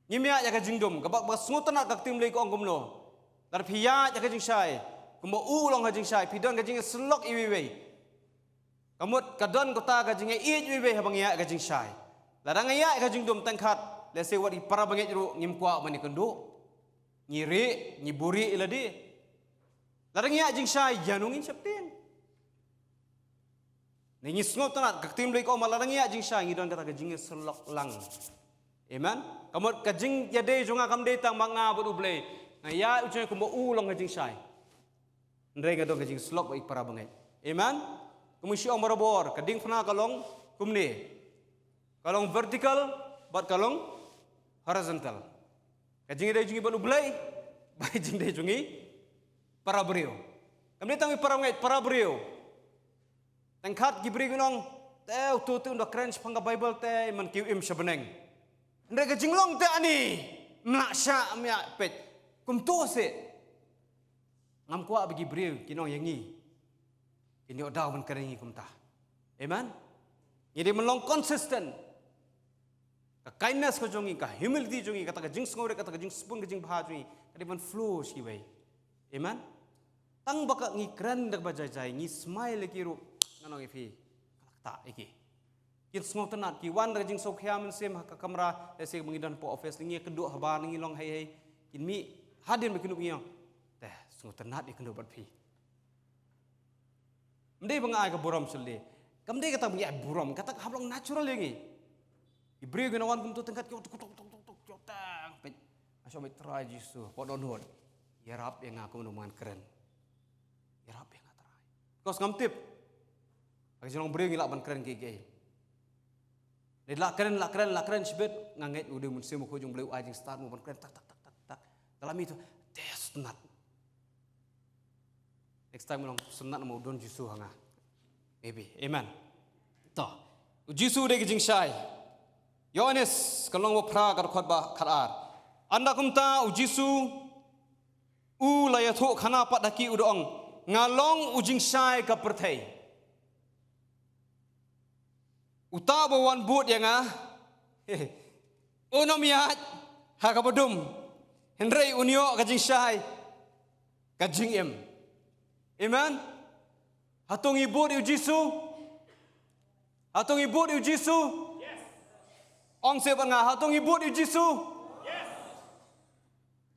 Ngim ïaid ha ka jingdum. Kaba, ba sngewtynnat ka ktien Blei ka ong kumno? Lada phi ïaid ha ka jingshai, kumba u long ha jingshai, phi don ka jingïasyllok iwei iwei. Ka mut ka don kata ka jingïaid iwei iwei haba ngi ïaid ha ka jingshai. Lada ngi ïaid ha ka jingdum tang kat, lehse wat ki para bangeit ruh ngim kwah ban ïakynduh. Ngi rieh, ngi buhrieh ïa lade. Lada ngi ïaid jingshai, ïano ngin sheptieng? Ngi sngewtynnat ka ktien Blei ka ong ba lada ngi ïaid jingshai ngi don kata ka jingïasyllok lang. Amen. Ka mut ka jingïadei jong nga kam dei tang ba nga bad U Blei. Nga ïaid u jingïaid kumba u long ha jingshai. Hynrei nga don ka jingïasyllok bad ki para bangeit. Amen. Kumba ngi ong barabor, ka diengphna ka long kumne. Ka long vertical bad ka long horizontal. Ka jingïadei jong ngi bad U Blei, bad ka jingïadei jong ngi para briew. Kam dei tang ngi para bangeit, para briew. Tang kat ki briew ki ong, te uto te un da kren shaphang ka Bible te man ki im sha bneng. Hynrei ka jinglong te ani, mlak sha mya pet. Kumto se. Ngam kwah ba ki briew ki ong ïa ngi. Kin ïoh daw ban kren ïa ngi kumta. Amen. Ngi dei ban long consistent. Ka kindness ka jong ngi, ka humility jong ngi, kata ka jingsngewrit, kata ka jingsbun, ka jingbha jong ngi, ka dei ban flow sha kiwei. Amen. Tang ba ka ngi kren da kaba jai jai, ngi smile ïa ki ruh, ngan ong ïa phi, ka la ktah ïa ki. Kin sngewtynnat, ki wan da ka jingsngewkhia mynsiem ha ka kamra, lehse ba ngi don hapoh office, ngi ïakynduh habar, ngi long hei hei, kin mih hadien ba kin ïoh ngi ong, te sngewtynnat ïakynduh bad phi. Ym dei ba nga ai ka burom sha lade. Kam dei kata ba ngi ai burom, kata ka hap long natural ïa ngi. I briew ki na wan kumto tang kat ki tok tok tok tok tok tok tang peit. Nga shu ong, Trai Jisu, hapoh dohnud ïarap ïa nga kumno ba ngan kren. Ïarap ïa nga Trai. Because ngam tip ha ka jinglong briew ngi lah ban kren kiei kiei. Ngi lah kren, lah kren, lah kren shibit, nga ngeit u dei u Mynsiem Bakhuid jong U Blei u ai jingstad mo ban kren tak tak tak tak tak. Te la mih to, te sngewtynnat. Next time long sngewtynnat mo u don Jisu ha nga. Maybe. Amen. To. U Jisu u dei ka jingshai. Ïoannis ka lynnong ba phra ka dkhot ba khatar. Ynda kumta u Jisu u la ïathuh khana pat ha ki u da ong, nga long u jingshai ka pyrthei. Uta ba wan bud ïa nga, un ym ïaid ha kaba dum, hynrei un ïoh ka jingshai, ka jingim. Amen. Hato ngi bud ïa u Jisu? Hato ngi bud ïa u Jisu? Ong seh bad nga, hato ngi bud ïa u Jisu?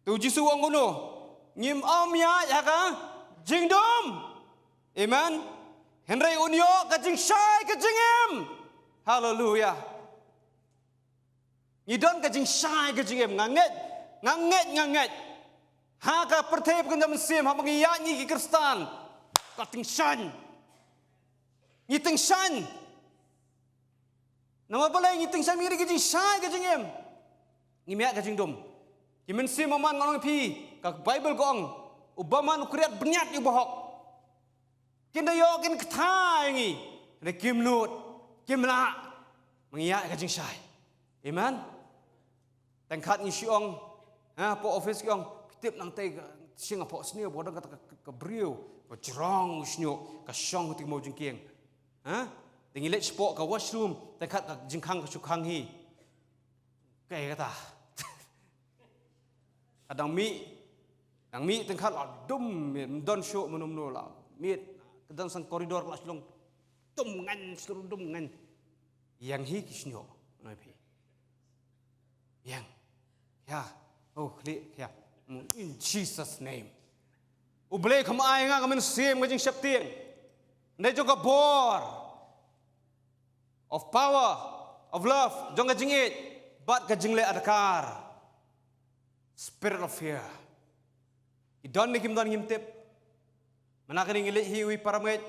Te u Jisu u ong kumno? Ngim ym ïaid ha ka jingdum. Amen. Hynrei un ïoh ka jingshai ka jingim. Haleluya. Ngi don ka jingshai ka jingim. Nga ngeit, nga ngeit, nga ngeit. Ha ka pyrthei pynjam sim, ha ngi ïa ngi ki Khristan. Ka tyngshaiñ. Ngi tyngshaiñ. Namar balei ngi tyngshaiñ? Ngi ri ka jingshai ka jingim. Ngi ïa ka jingdum. Ki mynsiem man nga ong phi, ka Bible ka ong, uba man u khriat bniat ïa u bahok. Kin da ïoh kin kthai ngi. Da kim nud, kim lah. Ma ngi ïa ka jingshai. Amen. Tang khat ngi shu ong, ha, po office ki ong, phi tip nangtei ka, sing a po sniew, ba dang kata ka, ka, ka briew, ba jrong u shñiuh, ka shong u tik mo jingkieng. Ha? Te ngi leit shapoh ka washroom, tang khat ka jingkhang ka shu khang hi. Kaei kata. Ka dang mih, dang mih tang khat la dum, ym don shuh mynno mynno la. Mih, ka dang sang corridor la shu long dum ngan, shu long dum ngan. Ïeng hi ki shñiuh, nai phi. Ïeng. Ïa. Oh, khlieh, ïa. In Jesus' name. U Blei kham ai nga ka mynsiem ka jingsheptieng. Hynrei jong ka bor. Of power, of love, jong ka jingïeit, bad ka jingleh adkar. Spirit of fear. Ki don ne kim don ngim tip. Mynta kane ngi leit hi u i para bangeit.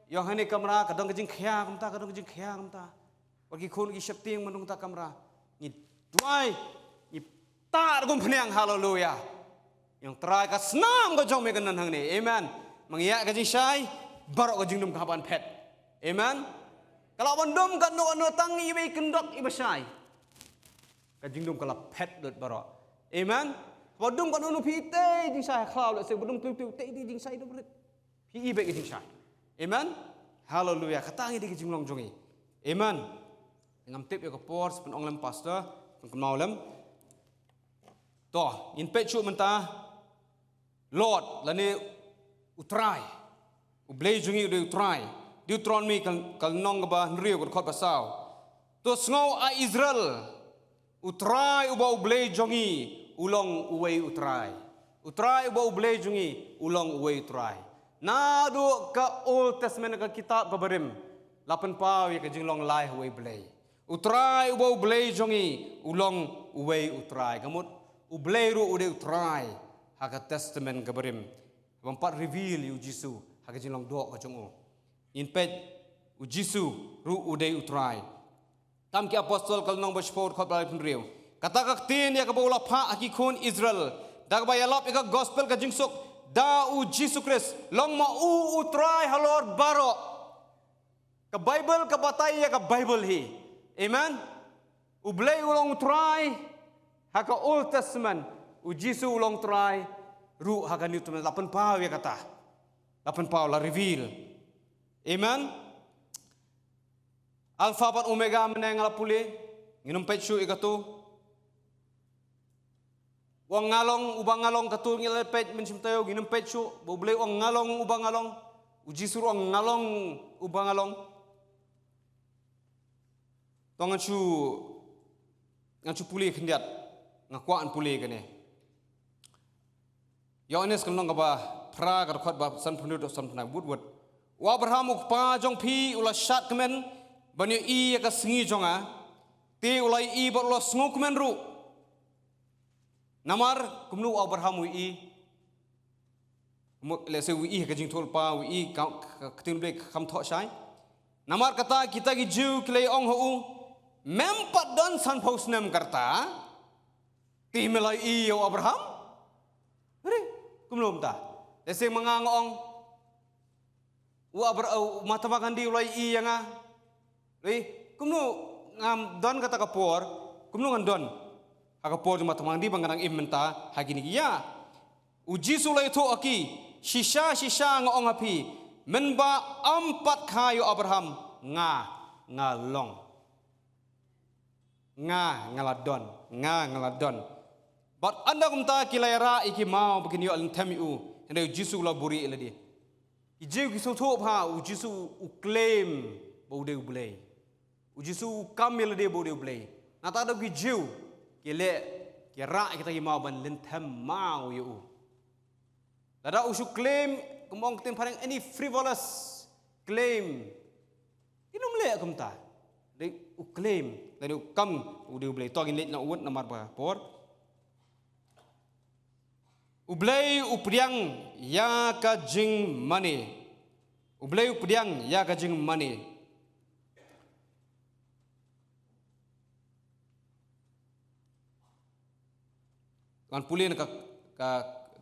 Ïoh ha kane kamra, ka don ka jingkhia kumta, ka don ka jingkhia kumta. Wat ki khun ki sheptieng man kumta kamra. Ngi duwai, ngi tar kum pynïang, haleluya. Ïa u Trai ka snam ka jong me ka don hangne. Amen. Ma ngi ïa ka jingshai, baroh ka jingdum ka hap ban phet. Amen. Ka lah ban dum katno katno tang iba i kyndok iba shai. Ka jingdum ka la phet lut baroh. Amen. Ba dum katno katno phi i te jingshai khlaw lehse ba dum tlu tlu te i te jingshai dum rit. Phi i beit ka jingshai. Amen. Haleluya. Kata ngi dei ka jinglong jong ngi. Amen. Ngam tip ïa ka por, sa pynong lem pastor, pynkynmaw lem. To, ngin peit shuh mynta. Lord, lane U Trai. U Blei jong ngi u dei U Trai. Deuteronomy ka, ka lynnong kaba hynriew ka dkhot ba saw. To sngew, A Israel, U Trai uba U Blei jong ngi u long uwei U Trai. U Trai uba U Blei jong ngi u long uwei U Trai. Naduh ka Old Testament, ka kitab kaba rim, la pynpaw ïa ka jinglong lai ha uwei Blei. U Trai uba U Blei jong ngi u long uwei U Trai. Ka mut U Blei ruh u dei U Trai ha ka Testament kaba rim. Haba ym pat reveal ïa U Jisu ha ka jinglong doh ka jong u. Ngin peit, U Jisu ruh u dei U Trai. Kam ki Apostol ka lynnong ba shiphew, dkhot ba laiphew hynriew. Kata ka ktien ïa kaba u la phah ha ki khun Israel da kaba ïalap ïa ka gospel ka jingsuk da U Jisu Khrist, long ma u U Trai halor baroh. Ka Bible ka batai ïa ka Bible hi. Amen. U Blei u long U Trai ha ka Old Testament. U Jisu u long U Trai ruh ha ka New Testament. La pynpaw ïa kata. La pynpaw, la reveal. Amen. Alpha bad Omega mynne nga la pule. Ngin ym peit shuh ïa kato. U ong nga long uba nga long, kato ngi la peit mynshym taïew, ngin ym peit shuh ba U Blei u ong nga long uba nga long. U Jisu ruh u ong nga long uba nga long. To ngan shu, ngan shu pule khyndiat. Nga kwah ngan pule kane. Ïoannis ka lynnong kaba phra ka dkhot ba sanphew hynriew, sanphew hynriew, wut wut. U Abraham u kpa jong phi u la shad kmen ban ïohi ïa ka sngi jong nga. Te u la ïohi bad u la sngewkmen ruh. Namar kumno u Abraham u ïohi? Kumno, lehse u ïohi ha ka jingïathuhlypa, u ïohi ka, ka, ka ktien Blei kam thoh shai. Namar kata kita ki Jiw ki la ong ha u, mem pat don sanphew snem ka rta, te me la ïohi ïa u Abraham? Hynrei kumno mynta? Lehse ma nga nga ong, u Abra-, u Mahatma Gandhi u la ïohi ïa nga. Ri, kumno ngam don kata ka por, kumno ngan don ha ka por jong Mahatma Gandhi ba nga dang im mynta ha kine ki ïa. U Jisu u la ïathuh ha ki, shisha shisha nga ong ha phi, mynba ym pat kha ïa u Abraham, nga, nga long. Nga, nga la don, nga, nga la don. Bad ynda kumta ki la ïarah ïa ki maw ba kin ïoh lynthem ïa u, hynrei u Jisu u la buhrieh ïa lade. Ki Jiw ki sngewthuh bha, u Jisu u claim ba u dei U Blei. U Jisu u kam ïa lade ba u dei U Blei. Nangta da ki Jiw ki leh, ki rah ïa kita ki maw ban lynthem maw ïa u. Lada u shu claim, kum ong ka ktien phareng, any frivolous claim. Kin ym leh kumta. Dei u claim, dei u kam u dei u Blei. To ngin leit noh wut namar ba por. U Blei u pdiang ïa ka jingmane. U Blei u pdiang ïa ka jingmane. Ngan pule na ka, ka,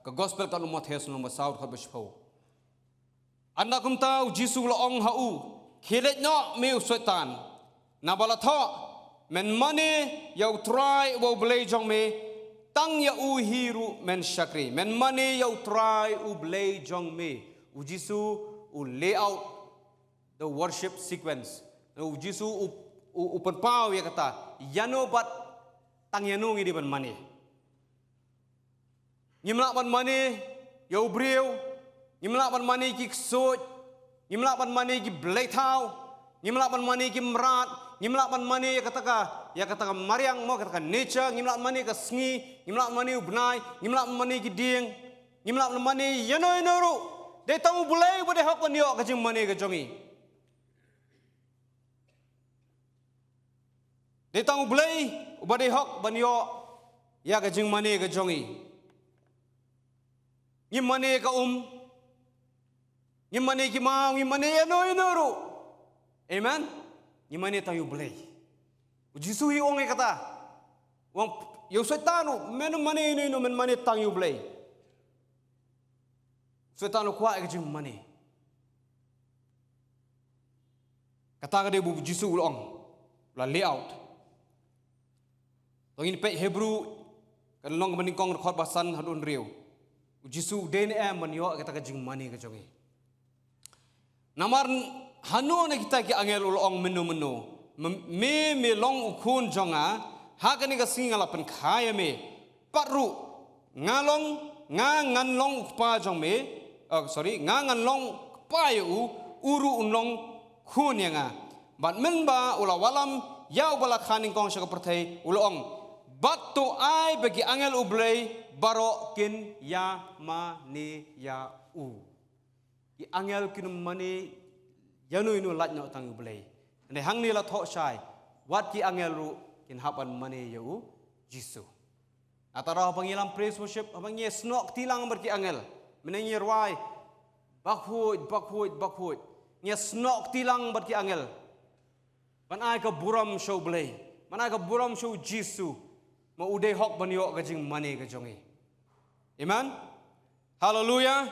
ka gospel ka u Mathaios lynnong ba saw dkhot ba shiphew. Ynda kumta u Jisu u la ong ha u, khie leit noh me u Soitan. Naba la thoh, men mane ïa u Trai uba u Blei jong me, tang ïa u hi ruh men shakri. Men mane ïa u Trai u Blei jong me. U Jisu u lay out the worship sequence. U Jisu u, u, u pynpaw ïa kata. Ïano bad tang ïano ngi dei ban mane. Ngim lah ban mane ïa u briew. Ngim lah ban mane ki ksuid. Ngim lah ban mane ki blei thaw. Ngim lah ban mane ki mrad. Ngim lah ban mane ïa kata ka, ïa kata ka mariang mo, kata ka nature. Ngim lah ban mane ka sngi. Ngim lah ban mane u bnai. Ngim lah ban mane ki dieng. Ngim lah ban mane ïano ïano ruh. Dei tang u Blei uba dei hok ban ïoh ka jingmane ka jong ngi. Dei tang u Blei uba dei hok ban ïoh ïa ka jingmane ka jong ngi. Ngim mane ka um. Ngim mane ki maw, ngim mane ïano ïano ruh. Amen. Ngim mane tang ïa u Blei. U Jisu hi u ong ïa kata. U ong ïa u Soitan ruh, men mane ïano ïano, men mane tang ïa u Blei. Soitan u kwah ïa ka jingmane. Kata ka dei ba u Jisu u la ong, u la lay out. To ngin peit Hebru, ka lynnong kaba nyngkong, dkhot ba san haduh hynriew. U Jisu u dei ne em ban ïoh kata ka jingmane ka jong ngi. Namar hano na kita ki angel u la ong mynno mynno, me, me, me long u khun jong nga, ha kane ka sngi nga la pynkha ïa me. Pat ruh, nga long, nga ngan long u kpa jong me, oh, sorry, nga ngan long kpa ïa u, u ruh un long khun ïa nga. Bad mynba u la wallam ïa uba la kha nyngkong sha ka pyrthei, u la ong, bad to ai ba ki angel u Blei baroh kin ïa mane ïa u. Ki angel kin mane ïano ïano lait noh tang ïa u Blei. Hynrei hangne la thoh shai, wat ki angel ruh kin hap ban mane ïa u Jisu. Nangta ruh haba ngi ïalam praise worship, haba ngi snoh kti lang bad ki angel. Mynne ngi rwai, bakhuid, bakhuid, bakhuid. Ngi snoh kti lang bad ki angel. Ban ai ka burom sha u Blei. Ban ai ka burom sha u Jisu. Ma u dei hok ban ïoh ka jingmane ka jong ngi. Amen. Haleluia.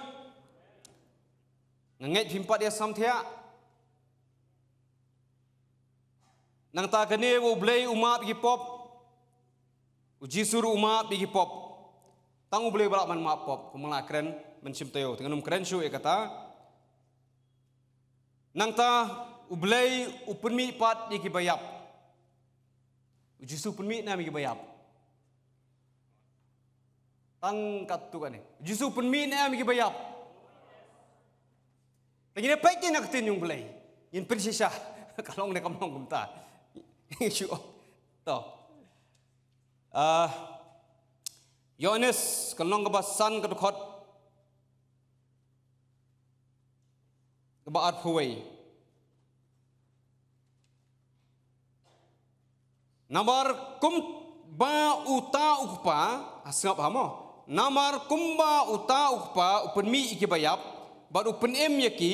Nga ngeit phim pat ïa samthiah. Nangta kane ba u Blei u map ïa ki pop. U Jisu ruh u map ïa ki pop. Tang u Blei ba lah ban map pop. Kumba nga la kren mynshem taïew. Te ngan ym kren shuh ïa kata. Nangta u Blei u pynmih pat ïa ki ba ïap. U Jisu u pynmih ne em ïa ki ba ïap? Tang katto katne. U Jisu u pynmih ne em ïa ki ba ïap? Te ngin ïa peit na ka ktien jong u Blei. Ngin pynshisha. Ka long ne kam long kumta. Shu. To. Ah, Ïoannis, ka lynnong kaba san, ka dkhot kaba arphew wei. Namar kumba uta u Kpa, ha sngap ha mo. Namar kumba uta u Kpa u pynmih ïa ki ba ïap, bad u pynim ïa ki,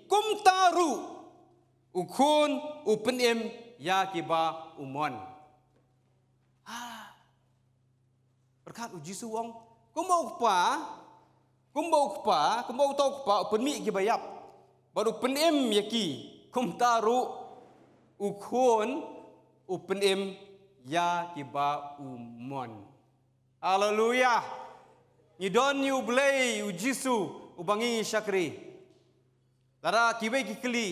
kumta ruh u Khun u pynim ïa ki ba u mon. Ah. Pyrkhat u Jisu u ong, kumba u Kpa, kumba u Kpa, kumba uta u Kpa u pynmih ïa ki ba ïap, bad u pynim ïa ki, kumta ruh u Khun u pynim ïa ki ba u mon. Haleluia. Ngi don ïa u Blei, u Jisu, uba ngi shakri. Lada kiwei ki kylli,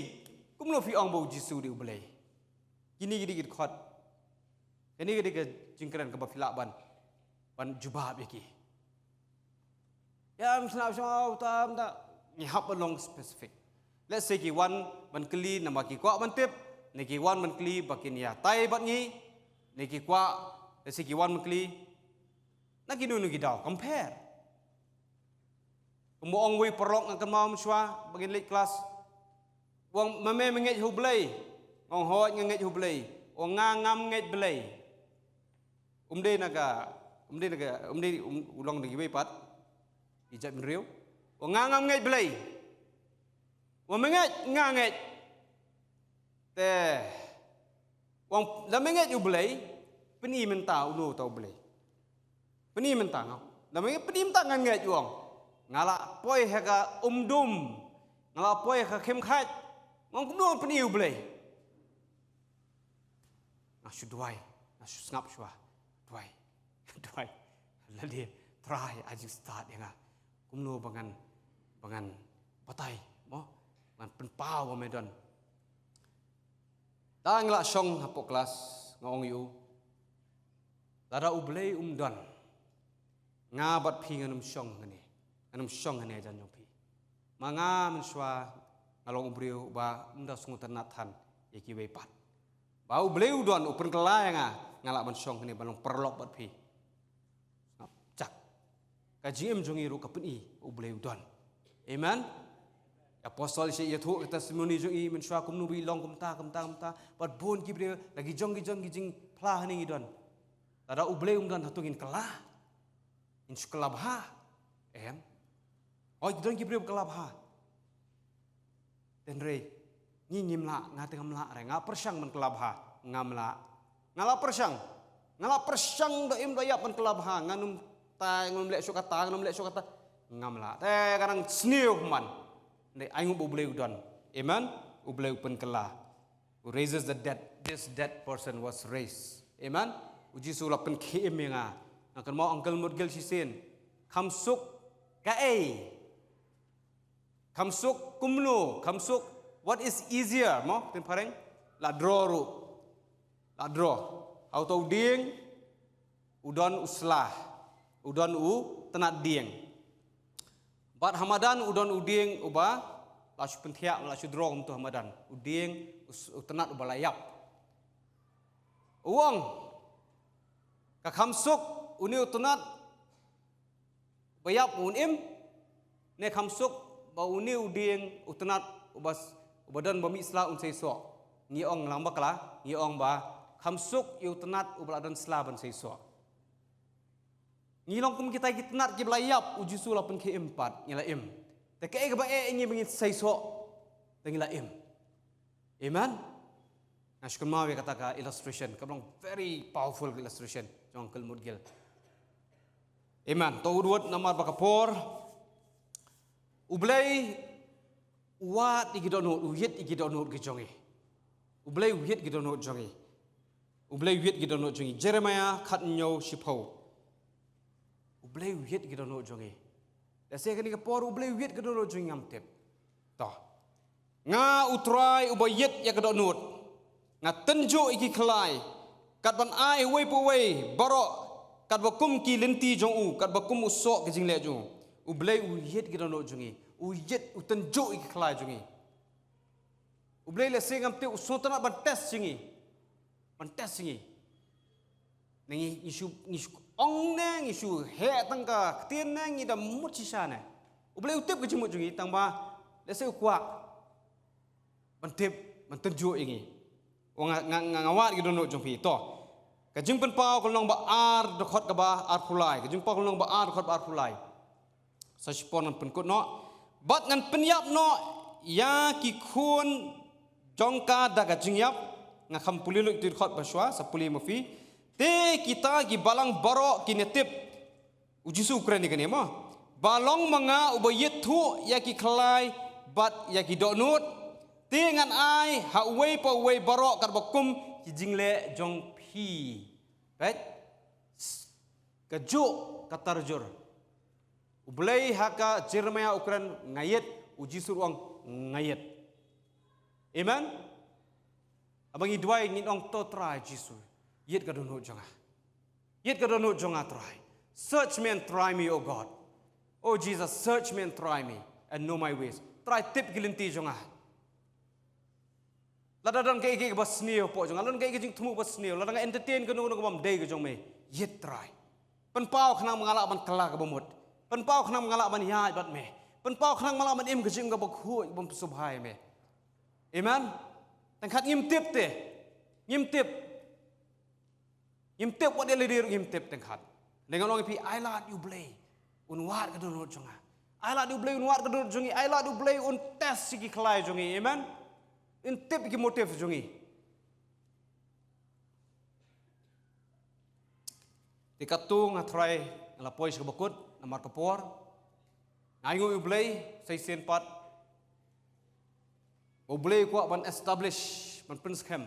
kumno phi ong ba u Jisu u dei u Blei? Kine ki dei ki dkhot. Kine ki dei ki jingkren kaba phi lah ban, ban jubab ïa ki. Ïa, ym sngap sngap tam ta. Ngi hap ban long specific. Let's say ki wan ban kylli namar ki kwah ban tip, ne ki wan ban kylli ba kin ïatai bad ngi, ne ki kwah, let's say ki wan ban kylli na kino kino ki daw, compare. Kumba ong uwei u paralok nga kynmaw mynshuwa ba ngin leit klas. Ong ma me me ngeit ha U Blei. Ong hooid nga ngeit ha U Blei. Ong nga ngam ngeit Blei. Um dei na ka, um dei na ka, um dei, um, u long na kiwei pat. I jait bynriew. Ong nga ngam ngeit Blei. Ong me ngeit, nga ngeit. Te, ong la me ngeit U Blei, pyni mynta uno uta U Blei. Pyni mynta nga. La me ngeit pyni mynta ngan ngeit, ong. Nga la poi ha ka umdum. Nga la poi ha ka khimkhat. Ong kumno pyni U Blei. Nga shu duwai, nga shu sngap shuwa. Duwai, duwai. Lade, Trai, ai jingstad ïa nga. Kumno ba ngan, ba ngan batai, mo? Ba ngan pynpaw ba me don. Te nga la shong hapoh klas, nga ong ïa u, lada U Blei um don, nga bad phi ngan ym shong hangne. Ngan ym shong hangne hajan jong phi. Ma nga mynshuwa nga long u briew uba ym da sngewtynnat than ïa kiwei pat. Ba U Blei u don, u pynkylla ïa nga, nga lah ban shong hangne ban long paralok bad phi. Sngap, jak. Ka jingim jong i ruh ka pyni U Blei u don. Amen. Apostol i sa ïathuh ka testimony jong i mynshuwa kumno ba i long kumta, kumta, kumta. Bad bun ki briew, la ki jong, ki jong, ki jingphla hangne ngi don. Lada U Blei um don, hato ngin kylla? Ngin shu kylla bha. Em. Hooid, don ki briew kylla bha. Hynrei ngi ngim lah, nga te ngam lah re, nga pyrshang ban kylla bha, ngam lah. Nga la pyrshang. Nga la pyrshang da im da ïap ban kylla bha, ngan ym tai, ngan ym leh shuh kata, ngan ym leh shuh kata. Ngam lah. Te ka dang sniew man. Hynrei ai nguh ba U Blei u don. Amen. U Blei u pynkylla. Who raises the dead. This dead person was raised. Amen. U Jisu la pynkhie im ïa nga. Nga kynmaw Uncle Mutgil shisien. Kham suk kaei? Kham suk kumno? Kham suk, what is easier, mo? Ktien phareng. La draw ruh. La draw. Ha uto u dieng u don u sla. U don u tnat dieng. Bad ha madan u don u dieng uba la shu pynthiah, la shu draw kumto ha madan. U dieng u s-, u tnat uba la ïap. U ong, ka kham suk une u tnat ba ïap un im, ne kham suk ba une u dieng u tnat uba s-, uba don ba mih sla un seisoh? Ngi ong lang bakla, ngi ong ba kham suk ïa u tnat uba la don sla ban seisoh. Ngi long kum kita ki tnat kiba la ïap, U Jisu la pynkhie im pat, ngi la im. Te kaei kaba eh ïa ngi ba ngin seisoh? Te ngi la im. Amen. Nga shu kynmaw ïa kata ka illustration, ka long very powerful ka illustration jong Uncle Mutgil. Amen. To u dwat namar ba ka por. U Blei u wad ïa ki dohnud, u ïeit ïa ki dohnud ki jong ngi. U Blei u ïeit ki dohnud jong ngi. U Blei u ïeit ki dohnud jong ngi. Jeremiah khathynñiew shiphew. U Blei u ïeit ki dohnud jong ngi. Lehse kane ka por U Blei u ïeit ki dohnud jong ngi ngam tip. To. Nga U Trai uba ïeit ïa ka dohnud. Nga tynjuh ïa ki khlai. Kat ban ai uwei pa uwei baroh katba kum ki lynti jong u, katba kum u soh ki jingleh jong u. U Blei u ïeit ki dohnud jong ngi. U ïeit, u tynjuh ïa ki khlai jong ngi. U Blei lehse ngam tip u sngewtynnat ban test ïa ngi. Ban test ïa ngi. Ne ngi, ngi shu, ngi shu ong ne, ngi shu heh tang ka ktien ne, ngi da mut shisha ne. U Blei u tip ka jingmut jong ngi, tang ba lehse u kwah ban tip, ban tynjuh ïa ngi. Ong nga, nga, nga, nga wad ki dohnud jong phi. To. Ka Jingpynpaw ka lynnong ba ar dkhot kaba arphew lai. Ka Jingpynpaw ka lynnong ba ar dkhot ba arphew lai. Sa shipor ngan pynkut noh. Bad ngan pynïap noh ïa ki khun jong ka da ka jingïap. Nga kham pule lut ïa ki dkhot ba shuwa, sa pule ma phi. Te kita ki balang baroh kin ïatip. U Jisu u kren ïa kane mo. Ba long ma nga uba ïathuh ïa ki khlai bad ïa ki dohnud. Te ngan ai ha uwei pa uwei baroh katba kum ki jingleh jong phi. Peit? Kajuh ka tarjur. U Blei ha ka Jeremiah u kren nga ïeit, U Jisu u ong nga ïeit. Amen? Haba ngi duwai ngin ong to Trai Jisu, ïeit ka dohnud jong nga. Ïeit ka dohnud jong nga Trai. Search me and try me, O God. Oh Jesus, search me and try me and know my ways. Trai tip ki lynti jong nga. Lada don kaei kaei kaba sniew hapoh jong nga, lada don kaei kaei ka jingthmu ba sniew, lada nga entertain kano kano ka bym dei ka jong me, ïeit Trai. Pynpaw khnang ba nga lah ban kylla kaba mut. Pynpaw khnang ba nga lah ban ïaid bad me. Pynpaw khnang ba nga lah ban im ka jingim kaba khuid, bym sngewbha ïa me. Amen. Tang khat ngim tip te. Ngim tip. Ngim tip wat ïa lade ruh ngim tip tang khat. Dei nga ong ïa phi, ai lad ïa U Blei un wad ka dohnud jong nga. Ai lad ïa U Blei un wad ka dohnud jong ngi. Ai lad ïa U Blei un test ïa ki khlai jong ngi. Amen. Un tip ïa ki motive jong ngi. Te katto nga trai nga la poi sha kaba kut namar ka por. Nga ainguh ïa U Blei sa shisien pat. U Blei u kwah ban establish, ban pynskhem,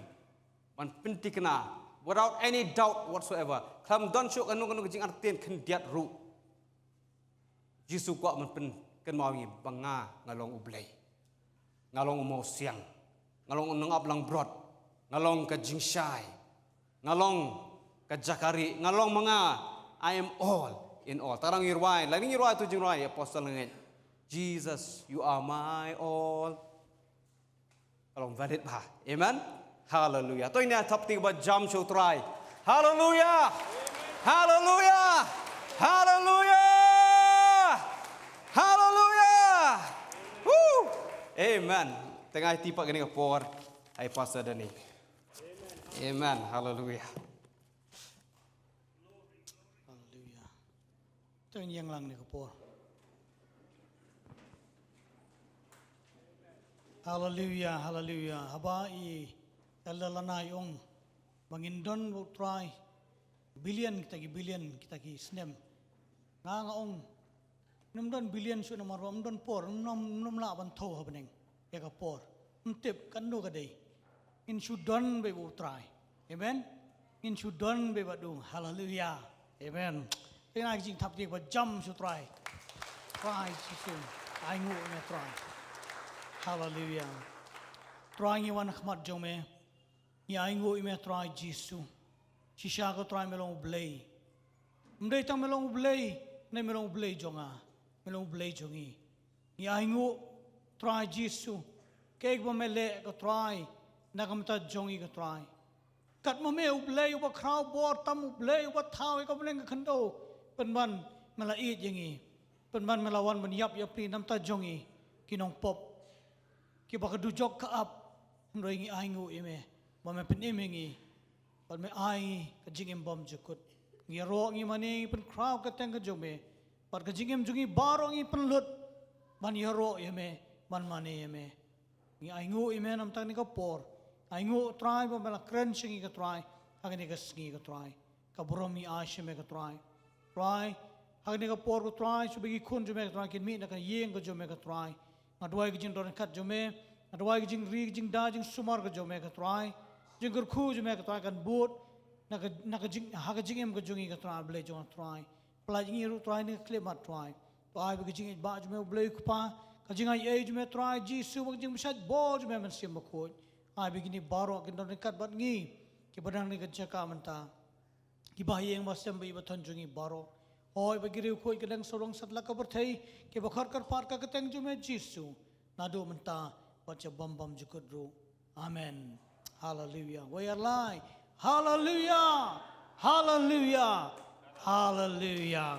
ban pynthikna without any doubt whatsoever. Khlem don shuh kano kano ka jingartatien khyndiat ruh. Jisu u kwah ban pynkynmaw ïa ngi ba nga, nga long U Blei. Nga long u mawsiang. Nga long u nongap langbrot. Nga long ka jingshai. Nga long ka jaka rieh. Nga long ma nga. I am all in all. Tang ngi rwai, lada ngi rwai tu jingrwai Apostol nga ngeit, Jesus, you are my all. Ka long valid bha. Amen. Hallelujah. To ngin ïa thap kti ba jam sha U Trai. Hallelujah. Hallelujah. Hallelujah. Hallelujah. Woo. Amen. Tang ai ti pat kane ka por. Ai Pastor Danny. Amen. Hallelujah. Hallelujah. To ngin ïeng lang kane ka por. Hallelujah, hallelujah. Haba i Elder Lana i ong ba ngin don bad U Trai billion kita ki billion kita ki snem. Nga nga ong ym don billion shuh namar ba ym don por, ym, ym, ym lah ban thew ha bneng ïa ka por. Ym tip katno ka dei. Ngin shu don bad U Trai. Amen. Ngin shu don bad U. Hallelujah. Amen. Te ngin ai ka jingthap kti ba jam sha U Trai. Trai Jisu. Ainguh ïa me Trai. Hallelujah. Trai ngi wan ha khmat jong me. Ngi ainguh ïa me Trai Jisu. Shisha ko Trai me long U Blei. Ym dei tang me long U Blei, ne me long U Blei jong nga. Me long U Blei jong ngi. Ngi ainguh Trai Jisu. Kaei kaba me leh ko Trai na ka bynta jong ngi ko Trai. Kat ma me U Blei uba khraw bor tam, U Blei uba thaw ïa ka bneng ka khyndew. Pynban me la ïeit ïa ngi. Pynban me la wan ban ïap ïapli na ka bynta jong ngi ki nongpop. Kiba ka dujok ka ap. Hynrei ngi ainguh ïa me ba me pynim ïa ngi. Bad me ai ka jingim bymjukut. Ngi ïaroh ngi mane ngi pynkhraw ka kyrteng ka jong me. Bad ka jingim jong ngi baroh ngi pynlut ban ïaroh ïa me, ban mane ïa me. Ngi ainguh ïa me na ka bynta kane ka por. Ainguh Trai ba me la kren sha ngi ko Trai ha kane ka sngi ko Trai. Ka burom ngi ai sha me ko Trai. Trai, ha kane ka por ko Trai, shu ba ki khun jong me ko Trai kin mih na ka ïing ka jong me ko Trai. Nga duwai ka jingdon ryngkat jong me, nga duwai ka jingri, ka jingda, jingsumar ka jong me ko Trai. Jingkyrkhu jong me ko Trai kan bud na ka, na ka jing, ha ka jingim ka jong ngi ko Trai, Blei jong nga Trai. Pynlait ngi ruh Trai na ka khyllipmat Trai. To ai ba ka jingïeit ba jong me U Blei Kpa, ka jingaiei jong me Trai Jisu, ba ka jingbishait bor jong me Mynsiem Bakhuid. Ai ba kine baroh kin don ryngkat bad ngi kiba dang na ka jaka mynta. Kiba ha ïing ba sem ba i ba thon jong ngi baroh. Hooid ba ki riewkhuid ka dang sarong satlak ka pyrthei, kiba khot kyrpad ka kyrteng jong me Jisu. Naduh mynta bad sha bym bymjukut ruh. Amen. Hallelujah. Wei ar lai. Hallelujah. Hallelujah. Hallelujah.